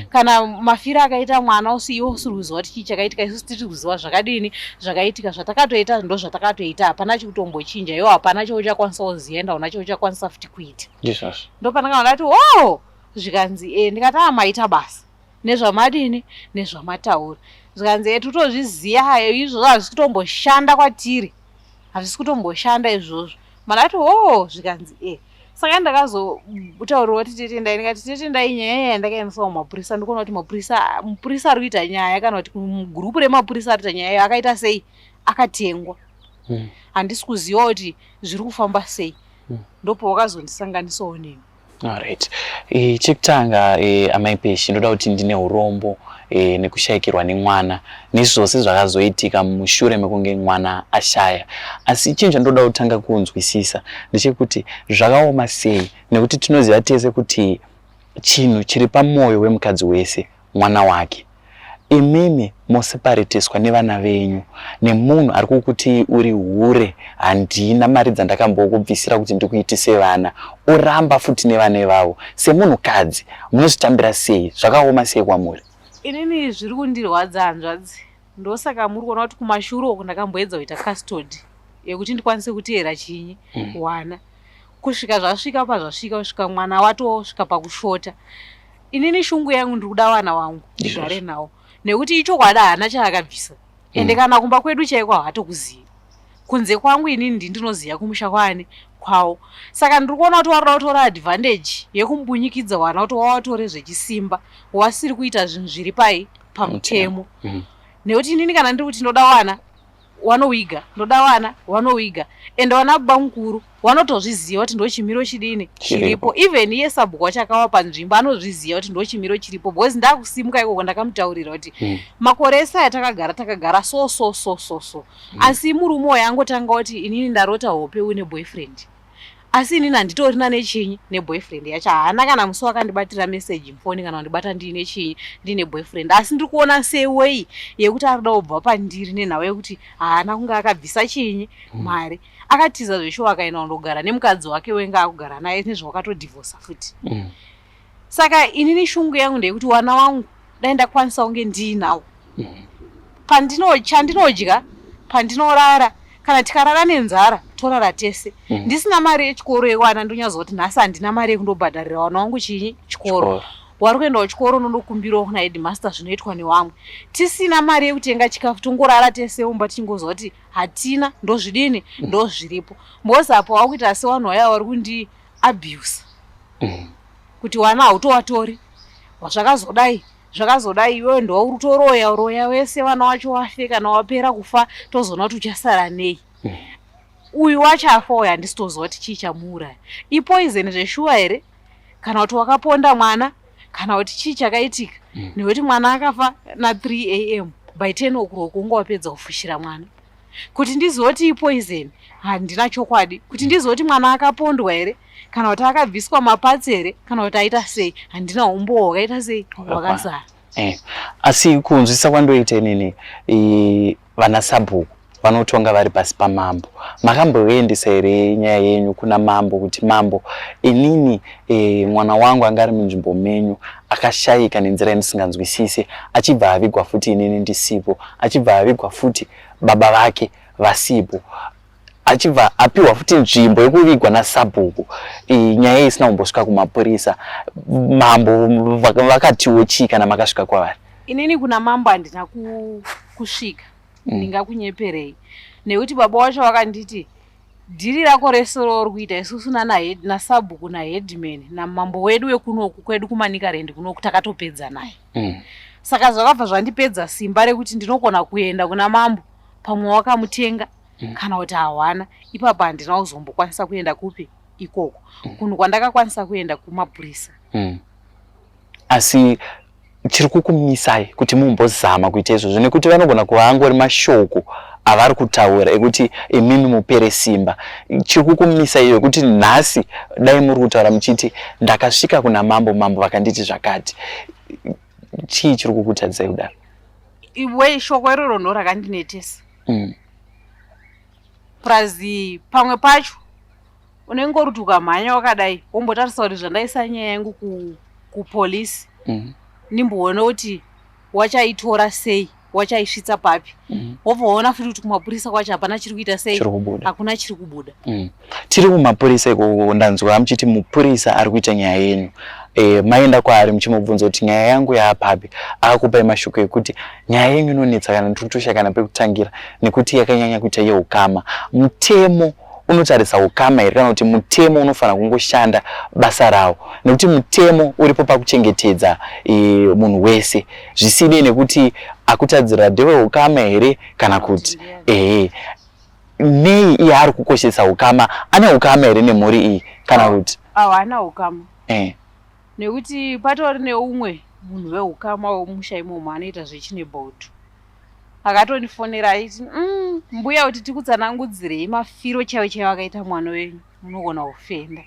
Kana mafiro akaita mwana usi iwe usiri kuziva kuti chii chakaitika, isusu tiri kuziva zvakadini zvakaitika. Zvatakatoita ndo zvatakatoita, hapana chikutombochinja. Iwe hapana chauchakwanisa kuziva, ende hauna chauchakwanisa futi kuita. Ndizvozvo. Ndopandakaona ndati oh, zvikanzi e, ndikati a maita basa nezvamadini nezvamataura. Zvikanzi e, totozviziva izvozvo, hazvisi kutomboshanda kwatiri, hazvisi kutomboshanda izvozvo. Mandati oh, zvikanzi e. Saka ndakazotaurirwa kuti tetendai, ndikati tetendai, nyaya iya yandakaendeswa kumapurisa, ndikuona kuti mapurisa, mupurisa ari kuita nyaya, kana kuti gurupu remapurisa ari kuita nyaya akaita sei, akatengwa. Handisi kuziva kuti zviri kufamba sei. Ndopo wakazondisanganisawo nemi. Alright. Chekutanga, amai Peshi, ndoda kuti ndine urombo nekushayikirwa nemwana nezvose zvakazoitika mushure mekunge mwana ashaya. Asi chinhu chandoda kutanga kunzwisisa ndechekuti zvakaoma sei, nekuti tinoziva tese kuti chinhu chiri pamwoyo wemukadzi wese mwana wake. Imimi mosepareteswa nevana venyu nemunhu ari kukuti uri hure, handina mari dzandakambokubvisira kuti ndikuitise vana, oramba futi nevana ivavo. Semunhukadzi munozvitambira sei? Zvakaoma sei kwamuri? Inini zviri kundirwadza, hanzvadzi. Ndosaka muri kuona kuti kumashure uku ndakamboedza kuita custody yekuti ndikwanise kuteera chinyi wana, kusvika zvasvika pazvasvika, kusvika mwana watosvika pakushota. Inini shungu yangu ndiri kuda vana vangu ndigare nawo, nekuti ichokwadi haana chaakabvisa. Ende kana kumba kwedu chaiko haatokuzivi kunze kwangu. Inini ndi ndinoziva kumusha kwaani kwawo. Saka ndiri kuona kuti waroda kutora advantage yekumbunyikidza wana kuti wawatore zvechisimba, wasiri kuita zvinhu zviri pai pamutemo. Nekuti inini kana ndiri kuti ndoda wana wanowiga, ndoda wana wanowiga, ende wana baba mukuru wanotozviziva kuti ndo chimiro chidini chiripo. Even iye sabhuku wacho akawapa nzvimbo anozviziva kuti ndo chimiro chiripo, because ndakusimuka ikoko ndakamutaurira kuti makore ese aya takagara, takagara so so so so so. Asi murume uyo angotanga kuti inini ndarota hope une boyfriend, asi inini handitorina nechinyi neboyfriend yacho. Haana kana musi wakandibatira message mufoni kana kundibata ndiine chinyi, ndiine boyfriend. Asi ndiri kuona seway yekuti ari kuda kubva pandiri nenhau yekuti haana kunge akabvisa chinyi mari. Akatiza zveshuwa, akaenda kundogara nemukadzi wake wenga akugara naye nezvawakatodhivhosa futi. Saka inini shungu yangu ndeyekuti wana wangu dai ndakwanisa kunge ndiinawo pandino chandinodya, pandinorara. Kana tikarara nenzara, torara tese. Ndisina mari yechikoro yevana, ndonyazowa kuti nhasi handina mari yekundobhadharira vana vangu chinyi chikoro. Wari kuenda kuchikoro unondokumbirawo kuna headmaster, zvinoitwa nevamwe. Tisina mari yekutenga chikafu, tongorara tese mumba tichingoziva kuti hatina, ndozvidini, ndozviripo. Because apo wakuita sevanhu vaya vari kundi abuse kuti wana hautowatori, zvakazodai zvakazodai, iwewe ndouri kutoroya roya wese, vana wacho wafe. Kana wapera kufa, tozoona kuti uchasara nei. Uyu wacho afa uyu, handisi toziva kuti chii chamuuraya, ipoison zveshuwa here, kana kuti wakaponda mwana, kana kuti chii chakaitika. Nekuti mwana akafa na3 am, by 10 o'clock unga wapedza kufushira mwana. Kuti ndizive kuti ipoison, handina chokwadi. Kuti ndizive kuti mwana akapondwa here, kana kuti akabviswa maparts here, kana kuti aita sei, handina umbowo hwakaita sei hwakazara. Asi kunzwisisa kwandoita inini, vana sabhuku vanotonga vari pasi pamambo. Makamboendesa here nyaya yenyu kuna mambo kuti mambo, inini mwana wangu anga ari munzvimbo menyu akashayika nenzira yandisinganzwisise, achibva avigwa futi inini ndisipo, achibva avigwa futi baba vake vasipo, achibva apiwa futi nzvimbo yekuvigwa nasabhuku, nyaya iyi isina kumbosvika kumapurisa? Mambo vakatiwo chii kana makasvika kwavari? Inini kuna mambo handina kusvika. Ndingakunyeperei? Nekuti baba wacho vakanditi dhiri rako rese rauri kuita, isusu nasabhuku naheadman namambo wedu wekunoku kwedu kuManicaland kunoku takatopedza naye. Saka zvakabva zvandipedza simba rekuti ndinogona kuenda kuna mambo, pamwe wakamutenga kana kuti hawana. Ipapo handina kuzombokwanisa kuenda kupi ikoko. Kunhu kwandakakwanisa kuenda kumapurisa. Asi chiri kukumisai kuti mumbozama kuita izvozvo, nekuti vanogona kuva angori mashoko avari kutaura ekuti imimi mupere simba. Chiri kukumisa iyo yekuti nhasi dai muri kutaura muchiti ndakasvika kuna mambo, mambo vakanditi zvakati. Chii chiri kukutadzisai kudaro? Iwe, shoko iroro ndo rakandinetesa. Plus pamwe pacho unenge uri kuti ukamhanya wakadai wombotarisa kuti zvandaisa nyaya yangu kupolisi ndimboona kuti wachaitora sei, wachaisvitsa papi. Wobva waona futi kuti kumapurisa kwacho hapana chiri kuita sei, Chiri kubuda. Hakuna chiri kubuda. Tiri kumapurisa ikoko, ndanzwa muchiti mupurisa ari kuita nyaya yenyu. Maenda kwaari muchimubvunza kuti nyaya yangu yaapapi, akupai mashoko ekuti nyaya yenyu inonetsa kana ndiri kutoshaya kana pekutangira nekuti yakanyanya kuita yeukama. Mutemo unotarisa ukama here kana kuti mutemo unofanira kungoshanda basa rawo? Nekuti mutemo uripo pakuchengetedza munhu wese, zvisinei nekuti akutadzira ndeweukama here kana kuti ehe. Nei iye ari kukoshesa ukama? Ane ukama here nemhuri iyi kana kuti Hawana ukama. Nekuti patori neumwe munhu weukama wemusha imomo anoita zvechinebhodhu akatondifonera achiti, mbuya, kuti tikutsanangudzirei mafiro chaiwo chaiwo akaita mwana wenyu, munogona kufenda.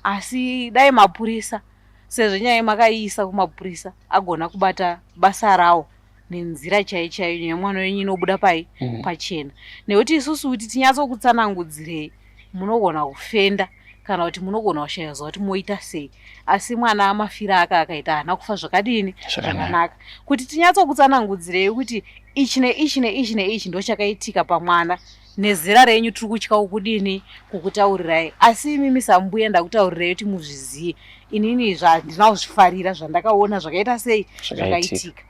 Asi dai mapurisa, sezvo nyaya makaiisa kumapurisa, agona kubata basa rawo nenzira chaiyo chaiyo, nyaya yemwana wenyu inobuda pai pachena. Nekuti isusu kuti tinyatsokutsanangudzirei, munogona kufenda kana kuti munogona kushaya zuva kuti moita sei. Asi mwana mafiro aka akaita haana kufa zvakadini? Zvakanaka. Kuti tinyatsokutsanangudzirei kuti ichi neichi neichi neichi ndo chakaitika pamwana, nezera renyu tiri kutya kukudini kukutaurirai. Asi imimi sambuya ndakutaurirai kuti muzviziye. Inini zvandina kuzvifarira zvandakaona zvakaita sei, zvakaitika.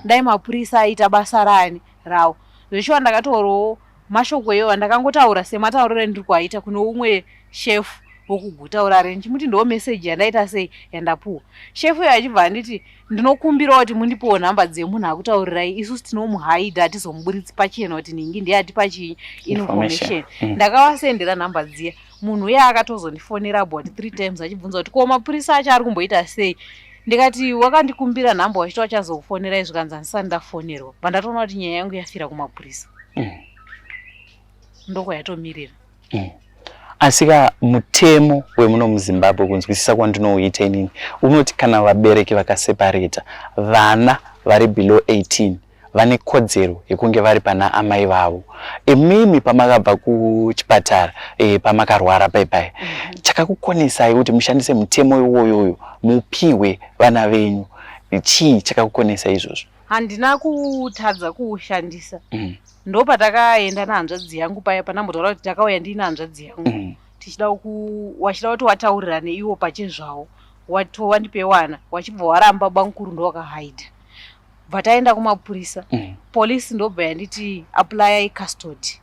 Dai mapurisa aita basa rani rawo zveshuwa. Ndakatorawo mashoko iwo andakangotaura sematauriro endiri kuaita kune umwe shefu wokuguta urare, ndichimuti ndo meseji yandaita sei yandapuwa. Shefu uyo achibva anditi, ndinokumbirawo kuti mundipewo nhamba dzemunhu akutaurirai, isusu tinomuhaidha, hatizomuburitsi pachena kuti ningi ndiye atipa chii information. Ndakavasendera nhamba dziya. Munhu uye akatozondifonera about three times achibvunza kuti ko mapurisa acho ari kumboita sei. Ndikati wakandikumbira nhamba wachiti wachazokufonerai, zvikanzi handisati ndafonerwa. Bva ndatoona kuti nyaya yangu yafira kumapurisa. Ndokwayatomirira. Asi ka mutemo wemuno muZimbabwe, kunzwisisa kwandinouita inini, unoti kana vabereki vakasepareta, vana vari below 18 vane kodzero yekunge vari pana amai vavo. Imimi pamakabva kuchipatara, pamakarwara paipai, chakakukonesai kuti mushandise mutemo iwoyoyo mupiwe vana venyu chii? Chakakukonesa izvozvo? Handina kutadza kuushandisa. Ndo patakaenda nahanzvadzi yangu paya pandambotaura kuti takauya ndiina hanzvadzi yangu tichida wachida kuti wataurirane iwo pachezvawo, wandipe wana, wachibva waramba, bamukuru ndo wakahaidha. Bva taenda kumapurisa. Polisi ndobva yanditi applyai custody,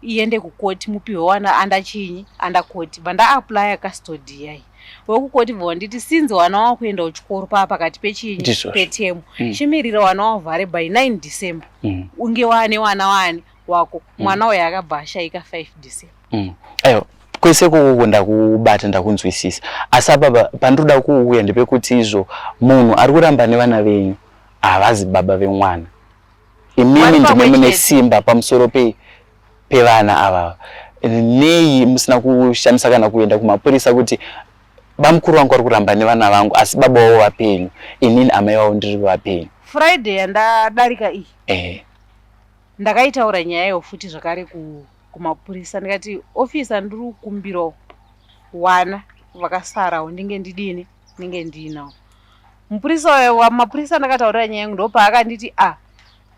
iende kukoti, mupiwe wana under chinyi, under court. Bva ndaapplya custody yai wekukoti, bva wanditi since wana wakuenda kuchikoro paa pakati pechinyi petemu, chimirira wana wavhare by 9 December, unge waane wana waani wako. Mwana uyo akabva ashaika 5 December. Aiwa, kwese ikoko ndakubata, ndakunzwisisa. Asi apa pandinoda kuuya ndepekuti izvo munhu ari kuramba nevana venyu havazi baba vemwana. Imimi Vari ndime pamwe mune chete. simba pamusoro pevana ava. Nei musina kushandisa kana kuenda kumapurisa kuti bamukuru vangu vari kuramba nevana vangu, asi baba vavo vapenyu, inini amai vavo ndiri vapenyu? Friday yandadarika iyi ndakaitaura nyaya iyo futi zvakare kumapurisa. Ndikati, officer, ndiri kukumbirawo wana vakasarawo ndinge ndidini, ndinge ndiinawo. Mupurisa uyo, mapurisa ndakataurira nyaya yangu, ndopaakanditi, a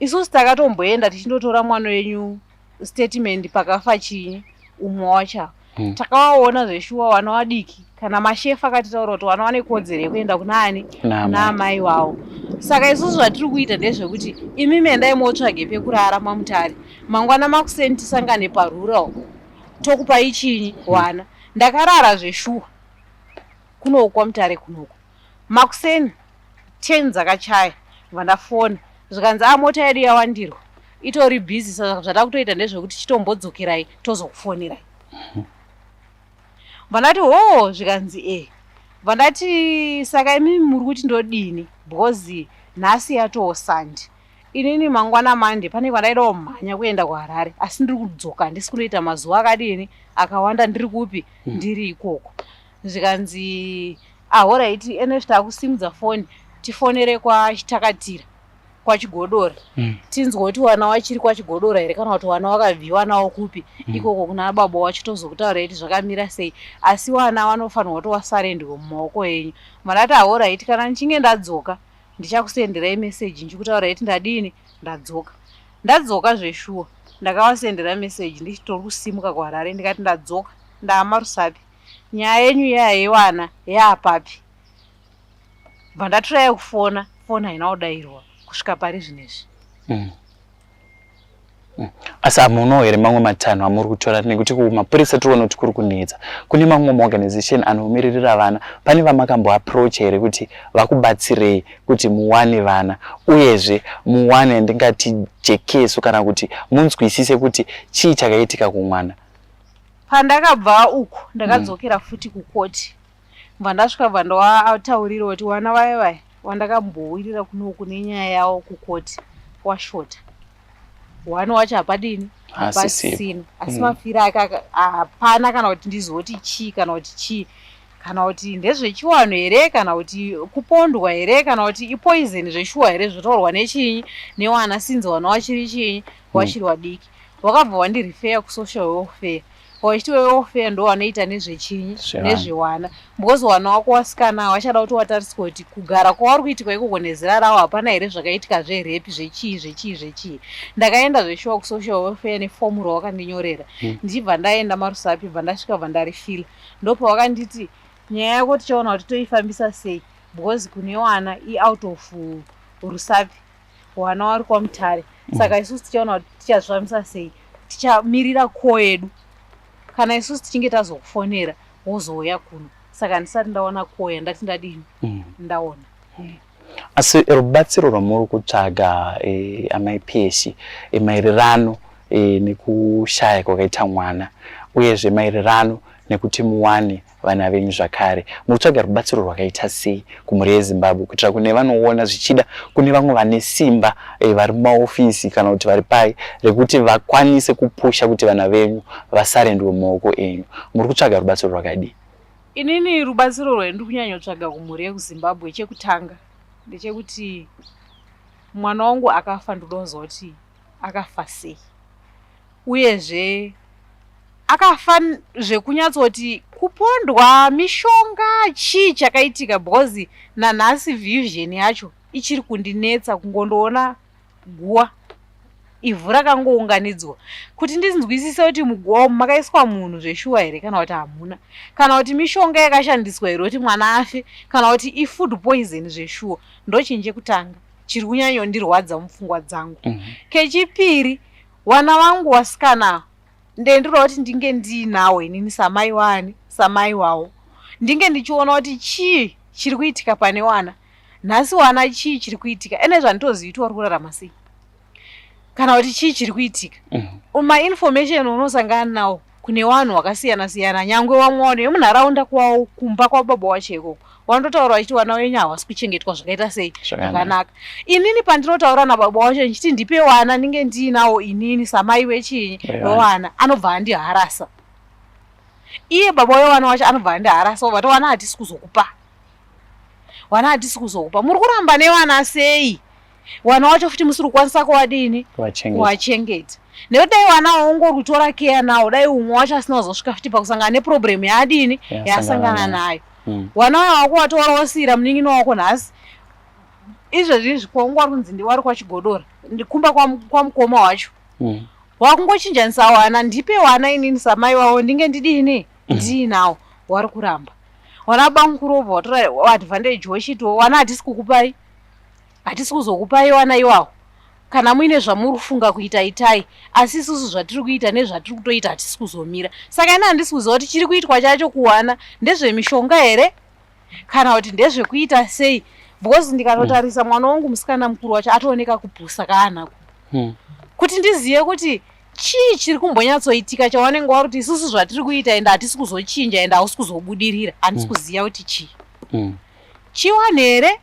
isusu takatomboenda tichindotora mwana wenyu statement pakafa chinyi umwe wacho. Takavaona zveshuwa vana vadiki, kana mashefu akatitaura kuti vana vane kodzero yekuenda kuna ani? Kuna amai. Kuna amai vavo. Saka isusu zvatiri kuita ndezvekuti imimi endai motsvage pekurara maMutare, mangwana makuseni tisangane parural, tokupai chinyi wana. Ndakarara zveshuwa kunoku kwaMutare kunoku. Makuseni 10 dzakachaya, vandafona, zvikanzi, a mota yedu yawandirwa, itori busy, saka zvatakutoita ndezvekuti chitombodzokerai tozokufonerai. Vandati ho, zvikanzi e. Vandati saka imimi muri kuti ndodini, because nhasi yatoo Sunday. Inini mangwana Monday pane kwandaida kumhanya kuenda kuHarare, asi ndiri kudzoka, handisi kunoita mazuva akadini akawanda ndiri kupi, ndiri ikoko. Zvikanzi ahoraiti, ene takusimudza foni tifonere kwaChitakatira, kwaChigodora, tinzwe kuti wana wachiri kwaChigodora here kana kuti wana wakabviwa nawo kupi ikoko kuna baba wacho, tozokutaura kuti zvakamira sei, asi wana wanofanirwa kuti wasarendwe mumaoko enyu. Mandati ahoraiti, kana ndichinge ndadzoka ndichakusenderai meseji ndichikutaura kuti ndadini, ndadzoka. Ndadzoka zveshuwa, ndakavasendera meseji ndichitori kusimuka kuHarare, ndikati ndadzoka, ndaamaRusapi, nyaya yenyu iya yewana yaapapi? Bva ndatiraya kufona, foni haina kudayirwa kusvika pari zvinezvi. Asi hamunawo here mamwe matanho amuri kutora? Nekuti kumapurisa tiriona kuti kuri kunetsa, kune mamwe maorganization anomiririra vana. Pane vamakamboapproach here kuti vakubatsirei kuti muwane vana, uyezve muwane ndingati jekeso kana kuti munzwisise kuti chii chakaitika kumwana? Pandakabva uku ndakadzokera futi kukoti. Bva ndasvika, bva ndawataurira kuti wana vaya vaya wandakambowirira kunoku nenyaya yavo kukoti washota, one wacho hapadini, hapasisina, asi mafiro ake hapana kana kuti ndizoti chii, kana kuti chii, kana kuti ndezvechiwano here, kana kuti kupondwa here, kana kuti ipoison zveshuwa here zvotaurwa nechinyi newana, sinzi wana wachiri chinyi, wachiri wadiki. Wakabva wandirifeya kusocial welfare, wachiti welfare ndo wanoita nezvechinyi, nezvewana, because wana wako wasikana wachada kuti watariswa kuti kugara kwavari kuitikwa ikoko nezera ravo hapana here zvakaitika zverape, zvechii, zvechii, zvechii. Ndakaenda zveshuwa kusocial welfare nefomu rawakandinyorera. Ndichibva ndaenda maRusapi, bva ndasvika, bva ndarifila, ndopawakanditi nyaya yako tichaona kuti toifambisa sei, because kune wana iout of Rusapi, wana wari kwaMutare, saka isusu tichaona kuti tichazvifambisa sei, tichamirira ko yedu, kana isusu tichinge tazokufonera wozouya kuno. Saka handisati ndaona ko yandati ndadini, ndaona. Asi rubatsiro rwamuri kutsvaga, amai Peshi, maererano nekushaya kwakaita mwana, uyezve maererano nekuti muwane vana venyu zvakare, muri kutsvaga rubatsiro rwakaita sei kumhuri yeZimbabwe, kuitira kune vanoona zvichida kune vamwe vane simba, vari mumaofisi kana kuti vari pai, rekuti vakwanise kupusha kuti vana venyu vasarendwe mumaoko enyu? Muri kutsvaga rubatsiro rwakadii? Inini rubatsiro rwandiri kunyanyotsvaga kumhuri yekuZimbabwe, chekutanga ndechekuti mwana wangu akafa, ndoda kuziva kuti akafa sei, uyezve akafa zvekunyatsoti kupondwa, mishonga, chii chakaitika, because nanhasi vision yacho ichiri kundinetsa, kungondoona guwa, ivhu rakangounganidzwa, kuti ndinzwisise kuti muguwa umu makaiswa munhu zveshuwa here kana kuti hamuna, kana kuti mishonga yakashandiswa here kuti mwana afe, kana kuti ifood poison zveshuwa. Ndochinhu chekutanga chiri kunyanyondirwadza mupfungwa dzangu. Kechipiri, wana vangu wasikana ndendiroda kuti ndinge ndiinawo inini samai wani, samai wavo, ndinge ndichiona kuti chii chiri kuitika pane wana nhasi, wana chii chiri kuitika, ene zvanditozivi kuti wari kurarama sei kana kuti chii chiri kuitika. Mainformation unosangana nawo kune vanhu vakasiyana siyana, nyangwe vamwe vanhu vemunharaunda kwavo, kumba kwababa wacho ikoko, vanototaura vachiti vana venyu havasi kuchengetwa zvakaita sei, zvakanaka. Inini pandinotaura nababa wacho ndichiti ndipe wana ndinge ndiinawo inini samai wechinyi, wewana, anobva andiharasa. Iye baba wewana wacho anobva andiharasa, obva wana hatisi kuzokupa wana, hatisi kuzokupa, muri kuramba nevana sei, wana wacho futi musiri kukwanisa kuwadini, kuwachengeta? Nekuti dai wana waungori kutora keya nawo, dai umwe wacho asina kuzosvika futi pakusangana neproblem yaadini, yasangana nayo. Wana wayo wako watora wasiyira munin'ina wako nhasi izvezvi izvi kwaungu wari kunzi ndiwari kwaChigodora, kumba kwamukoma wacho. Wakungochinjanisa wana, ndipe wana inini samai wavo ndinge ndidini, ndiinawo, wari kuramba. Wana bamukuru wobva watora advantage, wechitiwo wana hatisi kukupai, hatisi kuzokupai wana iwawo. Kana muine zvamuri kufunga kuita, itai, asi isusu zvatiri kuita nezvatiri kutoita hatisi kuzomira. Saka ina handisi kuziva kuti chiri kuitwa chacho kuwana ndezvemishonga here kana kuti ndezvekuita sei, because ndikatotarisa mwana wangu musikana mukuru wacho atooneka kupusa kaanako, kuti ndizive kuti chii chiri kumbonyatsoitika chawanenge wari kuti isusu zvatiri kuita ende hatisi kuzochinja ende hausi kuzobudirira. Handisi kuziva kuti chii, chiwane here,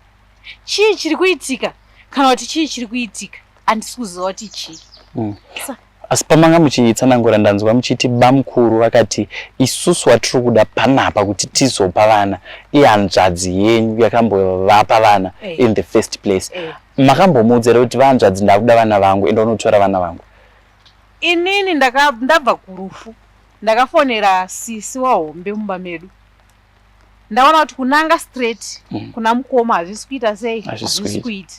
chii chiri kuitika, kana kuti chii chiri kuitika. Handisi kuziva kuti chii. Asi pamanga muchitsanangura ndanzwa muchiti bamukuru vakati isusu watiri kuda panapa kuti tizopa vana ihanzvadzi yenyu yakambovapa vana in the first place. Makambomuudza here kuti vahanzvadzi ndakuda vana vangu, enda unotora vana vangu? Inini ndabva kurufu, ndakafonera sisi wahombe mumba medu. Ndaona kuti kunanga straight kuna mukoma hazvisi kuita sei, hazvisi kuita.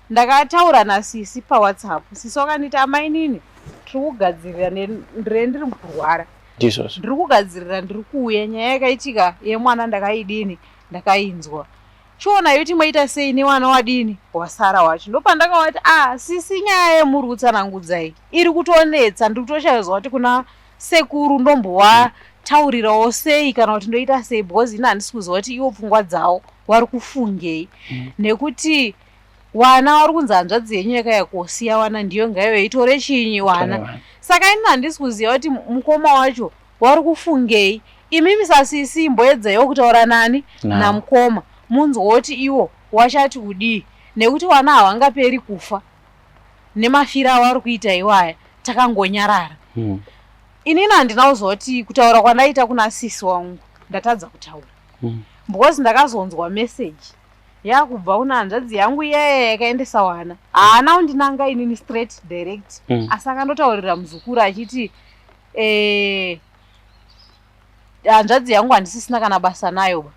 Ndakataura nasisi paWhatsApp, sisi wakanditi amainini tiri kugadzirira, ndire ndiri kurwara, ndizvozvo ndiri kugadzirira, ndiri kuuya. Nyaya yakaitika yemwana ndakaidini, ndakainzwa. Chiona yoti maita sei newana wadini wasara wacho. Ndopandakavati ah, sisi, nyaya yemuri kutsanangudzai iri kutonetsa, ndiri kutoshayozwa kuti kuna sekuru ndombowataurirawo sei kana kuti ndoita sei, because ini handisi kuziva kuti iwo pfungwa dzavo vari kufungei. Nekuti wana vari kunzi hanzvadzi yenyu yakauya kosiya wana, ndiyo ngaiyo itore chinyi wana. Saka ini handisi kuziva kuti mukoma wacho wari kufungei. Imimi sasisi imboedzaiwo kutaura nani namukoma, munzwa kuti iwo wachati kudii, nekuti wana havangaperi kufa nemafiro avari kuita iwaya takangonyarara. Inini handina kuziva kuti kutaura kwandaita kuna sisi wangu ndatadza kutaura, because ndakazonzwa meseji yakubva kuna hanzvadzi yangu iyaya yakaendesa wana. Haana kundinanga inini straight direct, asi akandotaurira muzukuru achiti hanzvadzi yangu handisisina kana basa nayo ba.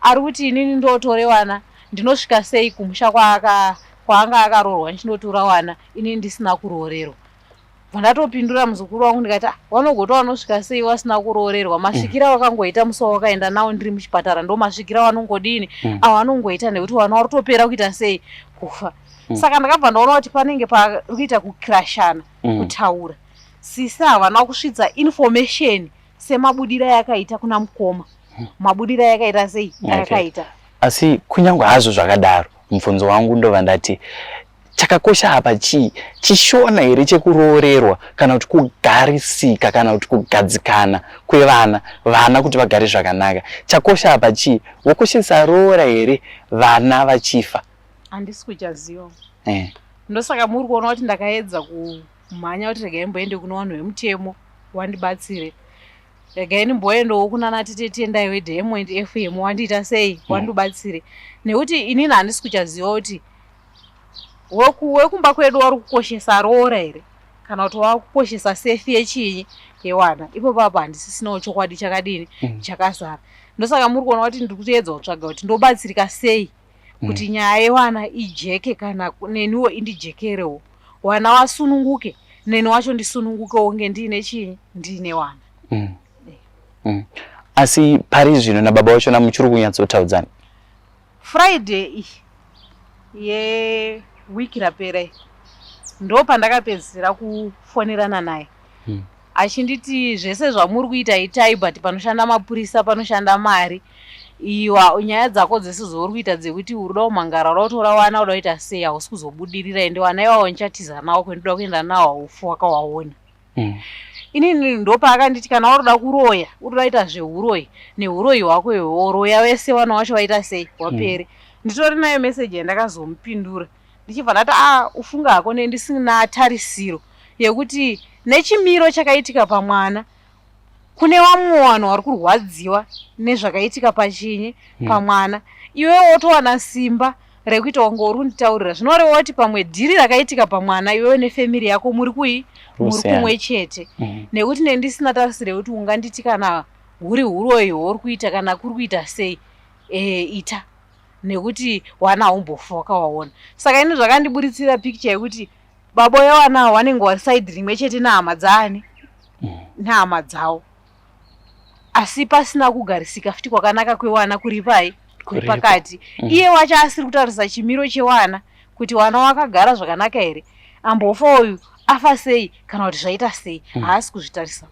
Ari kuti inini ndotore wana, ndinosvika sei kumusha kwaanga akaroorwa ndichinotora wana inini ndisina kuroorerwa? Bva ndatopindura muzukuru wangu ndikati, ah, wanogota wanosvika sei wasina kuroorerwa? Masvikira wakangoita musi wawakaenda nawo ndiri muchipatara ndo masvikira wanongodini awanongoita, nekuti wana warutopera kuita sei, kufa. Saka ndakabva ndaona kuti panenge pari kuita kukrashana kutaura. Sisi havana kusvitsa information semabudira yakaita kuna mukoma, mabudira yakaita sei yakaita. Asi kunyange hazvo zvakadaro, mubvunzo wangu ndova ndati chakakosha apa chii? Chishona here chekuroorerwa, kana kuti kugarisika, kana kuti kugadzikana kwevana, vana kuti vagare zvakanaka? Chakosha apa chii? Wokoshesa roora here vana vachifa? Handisi kuchaziva. Ndosaka muri kuona kuti ndakaedza kumhanya kuti regai mboende kuno vanhu vemutemo wandibatsire, regai ndimboendawo kunana tete Tendai weDiamond FM wandiita sei, wandibatsire, nekuti inini handisi kuchaziva kuti wekumba kwedu wari kukoshesa roora here kana kuti wakukoshesa safety yechinyi, yewana. Ipo papo handisisinawo chokwadi chakadini, chakazara. Ndosaka muri kuona kuti ndiri kutoedza kutsvaga kuti ndobatsirika sei kuti nyaya yewana ijeke, kana neniwo indijekerewo, wana wasununguke, neni wacho ndisunungukewo nge ndiine chinyi, ndiine wana. Asi pari zvino nababa vachona muchiri kunyatsotaudzana? Friday iyi yewiki rapera iyi ndo pandakapedzisira kufonerana naye, achinditi zvese zvamuri kuita itai, but panoshanda mapurisa panoshanda mari. Iwa nyaya dzako dzese dzauri kuita dzekuti uri kuda kumhangara, uda kutora wana, uda kuita sei, hausi kuzobudirira, ende wana iwawo ndichatiza nawo kwendoda kuenda nawo, haufi wakawaona. Inini ndopaakanditi kana uri kuda kuroya, uri kuda kuita zveuroyi neuroyi hwako ihwohwo, roya wese wana wacho waita sei, wapere. Nditori nayo meseji yandakazomupindura ndichibva ndati, a ufunga hako nendisina tarisiro yekuti nechimiro chakaitika pamwana kune vamwe vanhu vari kurwadziwa nezvakaitika pachinyi, pamwana, iwewe wotowana simba rekuita kunge uri kunditaurira, zvinoreva kuti pamwe dhiri rakaitika pamwana iwewe nefamily yako muri kui muri kumwe chete, nekuti nendisina tarisiro yekuti unganditi kana huri huroyi hwauri kuita kana kuri kuita sei, ita, nekuti wana haumbofa wakawaona. Saka ini zvakandiburitsira picture yekuti baba vevana ava vanenge vari side rimwe chete nehama dzaani, nehama dzavo, asi pasina kugarisika futi kwakanaka kwewana kuri pai, kuri pakati. Iye wacho asiri kutarisa chimiro chewana kuti wana wakagara zvakanaka here, ambofa uyu afa sei kana kuti zvaita sei, haasi kuzvitarisa.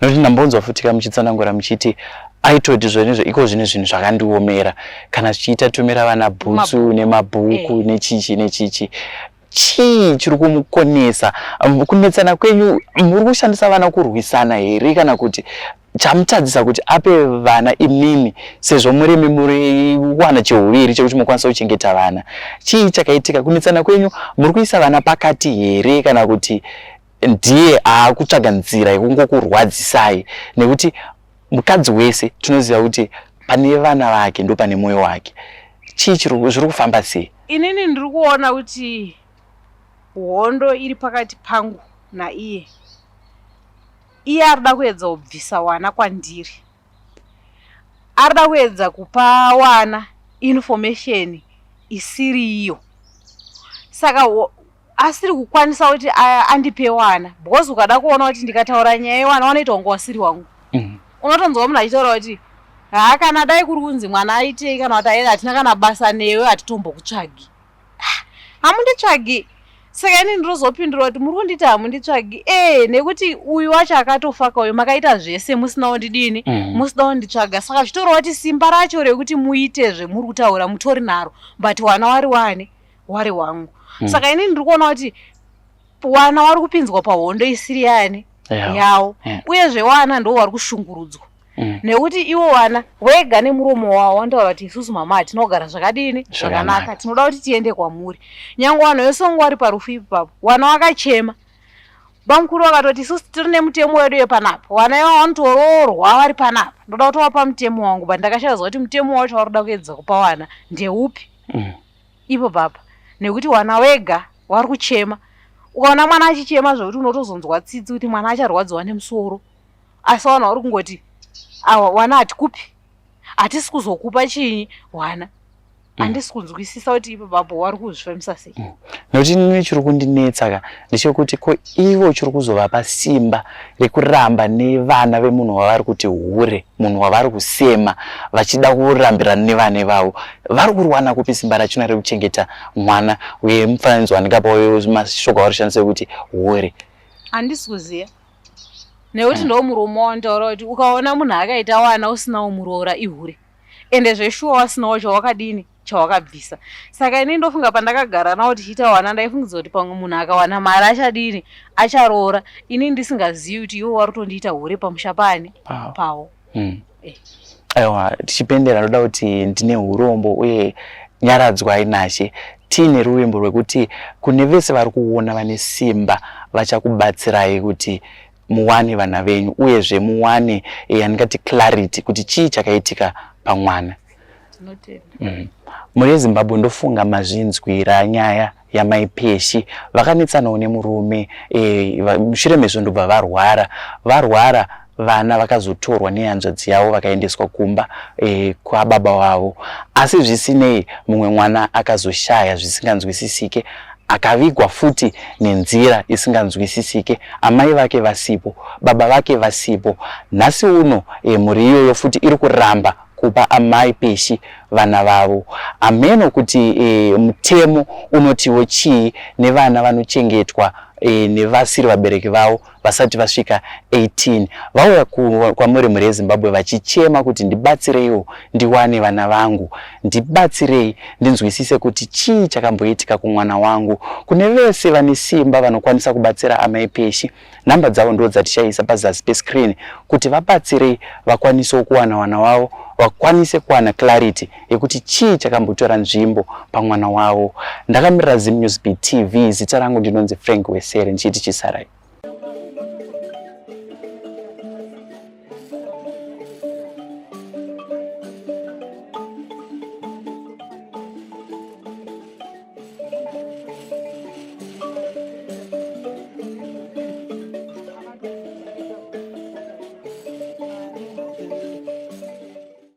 Nokuti ndambonzwa futi kamuchitsanangura muchiti aitoti zvonizvo iko zvine zvinhu zvakandiomera, kana zvichiita tumira vana bhutsu nemabhuku nechichi nechichi. Chii chiri kumukonesa? Kunetsana kwenyu muri kushandisa vana kurwisana here, kana kuti Chamutadzisa kuti ape vana imimi sezvo murimi muri wana cheuviri chekuti mukwanisa kuchengeta vana. Chii chakaitika? Kunetsana kwenyu muri kuisa vana pakati here kana kuti ndiye aakutsvaga nzira yekungokurwadzisai? Nekuti mukadzi wese tinoziva kuti pane vana vake ndopane mwoyo wake. Chii zviri kufamba sei? Inini ndiri kuona kuti hondo iri pakati pangu naiye. Iye arikuda kuedza kubvisa wana kwandiri. Arikuda kuedza kupa wana information isiri iyo. Saka asiri kukwanisa kuti andipe wana because ukada kuona kuti ndikataura nyaya yewana wanoita kunge wasiri wangu. Unotonzwa munhu achitaura kuti haa kana dai kuri kunzi mwana aitei kana kuti aida hatina kana basa newe hatitombokutsvagi. Hamunditsvagi. Saka ini ndinozopindura kuti muri kunditi hamunditsvagi ee nekuti uyu wacho akatofaka uyu makaita zvese musina kundidini musina kunditsvaga. Saka zvitoreva kuti simba racho rekuti muite zvemuri kutaura mutori naro but wana wari wani wari wangu. Saka ini ndiri kuona kuti wana wari kupinzwa pahondo isiri yani yawo uyezve wana ndo wari kushungurudzwa. Nekuti iwo wana wega nemuromo wawo wanotaura kuti isusu mama hatinogara zvakadini zvakanaka, tinoda kuti tiende kwamuri. Nyange vanhu vese vangu vari parufu ipapo wana wakachema, bamukuru vakatoti isusu tiri nemutemo wedu yepanapa, wana ivo vanotoroorwa vari panapa, ndoda kutovapa mutemo wangu, but ndakashaya kuti mutemo wacho vari kuda kuedza kupa wana ndeupi ipo papa, nekuti wana wega wari kuchema. Ukaona mwana achichema zvekuti unotozonzwa tsitsi kuti mwana acharwadziwa nemusoro, asi wana uri kungoti awa wana hatikupi, hatisi kuzokupa chinyi wana. Handisi kunzwisisa kuti ipo papo wari kuzvifambisa sei. Nekuti inini chiri kundinetsa ka ndechekuti ko ivo chiri kuzovapa simba rekuramba nevana vemunhu wavari kuti hure, munhu wavari kusema vachida kurambirana nevana ivavo, vari kurwana kupi simba rachona rekuchengeta mwana wemufananidzo wandingapa mashoko avari kushandisa ekuti hure? Handisi kuziva nekuti ndo murume wanditaura kuti ukaona munhu akaita wana usinawo muroora ihure, ende zveshuwa wasinawo chawakadini chawakabvisa. Saka ini ndofunga pandakagara nawo tichiita wana ndaifungidza kuti pamwe munhu akawana mari achadini acharoora, ini ndisingazivi kuti iwo wari kutondiita hure pamusha paani pawo. Aiwa, tichipendera ndoda kuti ndine urombo uye nyaradzwai Nashe, tiine ruvimbo rwekuti kune vese vari kuona vane simba vachakubatsirai kuti muwane vana venyu uyezve muwane yandingati clarity kuti chii chakaitika pamwana. Mhuri yeZimbabwe ndofunga mazvinzwira nyaya yamai Peshi, vakanetsanawo nemurume mushure mezvo ndobva varwara. Varwara vana vakazotorwa nehanzvadzi yavo vakaendeswa kumba kwababa vavo, asi zvisinei mumwe mwana akazoshaya zvisinganzwisisike, akavigwa futi nenzira isinganzwisisike, amai vake vasipo, baba vake vasipo. Nhasi uno mhuri iyoyo futi iri kuramba kupa amai Peshi vana vavo. Hameno kuti mutemo unotiwo chii nevana vanochengetwa nevasiri vabereki vavo vasati vasvika 18. Vauya kwamuri mhuri yeZimbabwe vachichema kuti ndibatsireiwo ndiwane vana vangu, ndibatsirei ndinzwisise kuti chii chakamboitika kumwana wangu. Kune vese vane simba vanokwanisa kubatsira amai Peshi, namba dzavo ndo dzatichaisa pazasi pescreen kuti vabatsirei vakwanisewo kuwana vana wavo, vakwanise kuwana clarity yekuti chii chakambotora nzvimbo pamwana wavo. Ndakamirira Zim News Beat TV, zita rangu ndinonzi Frank Wesere, ndichiti chisarai.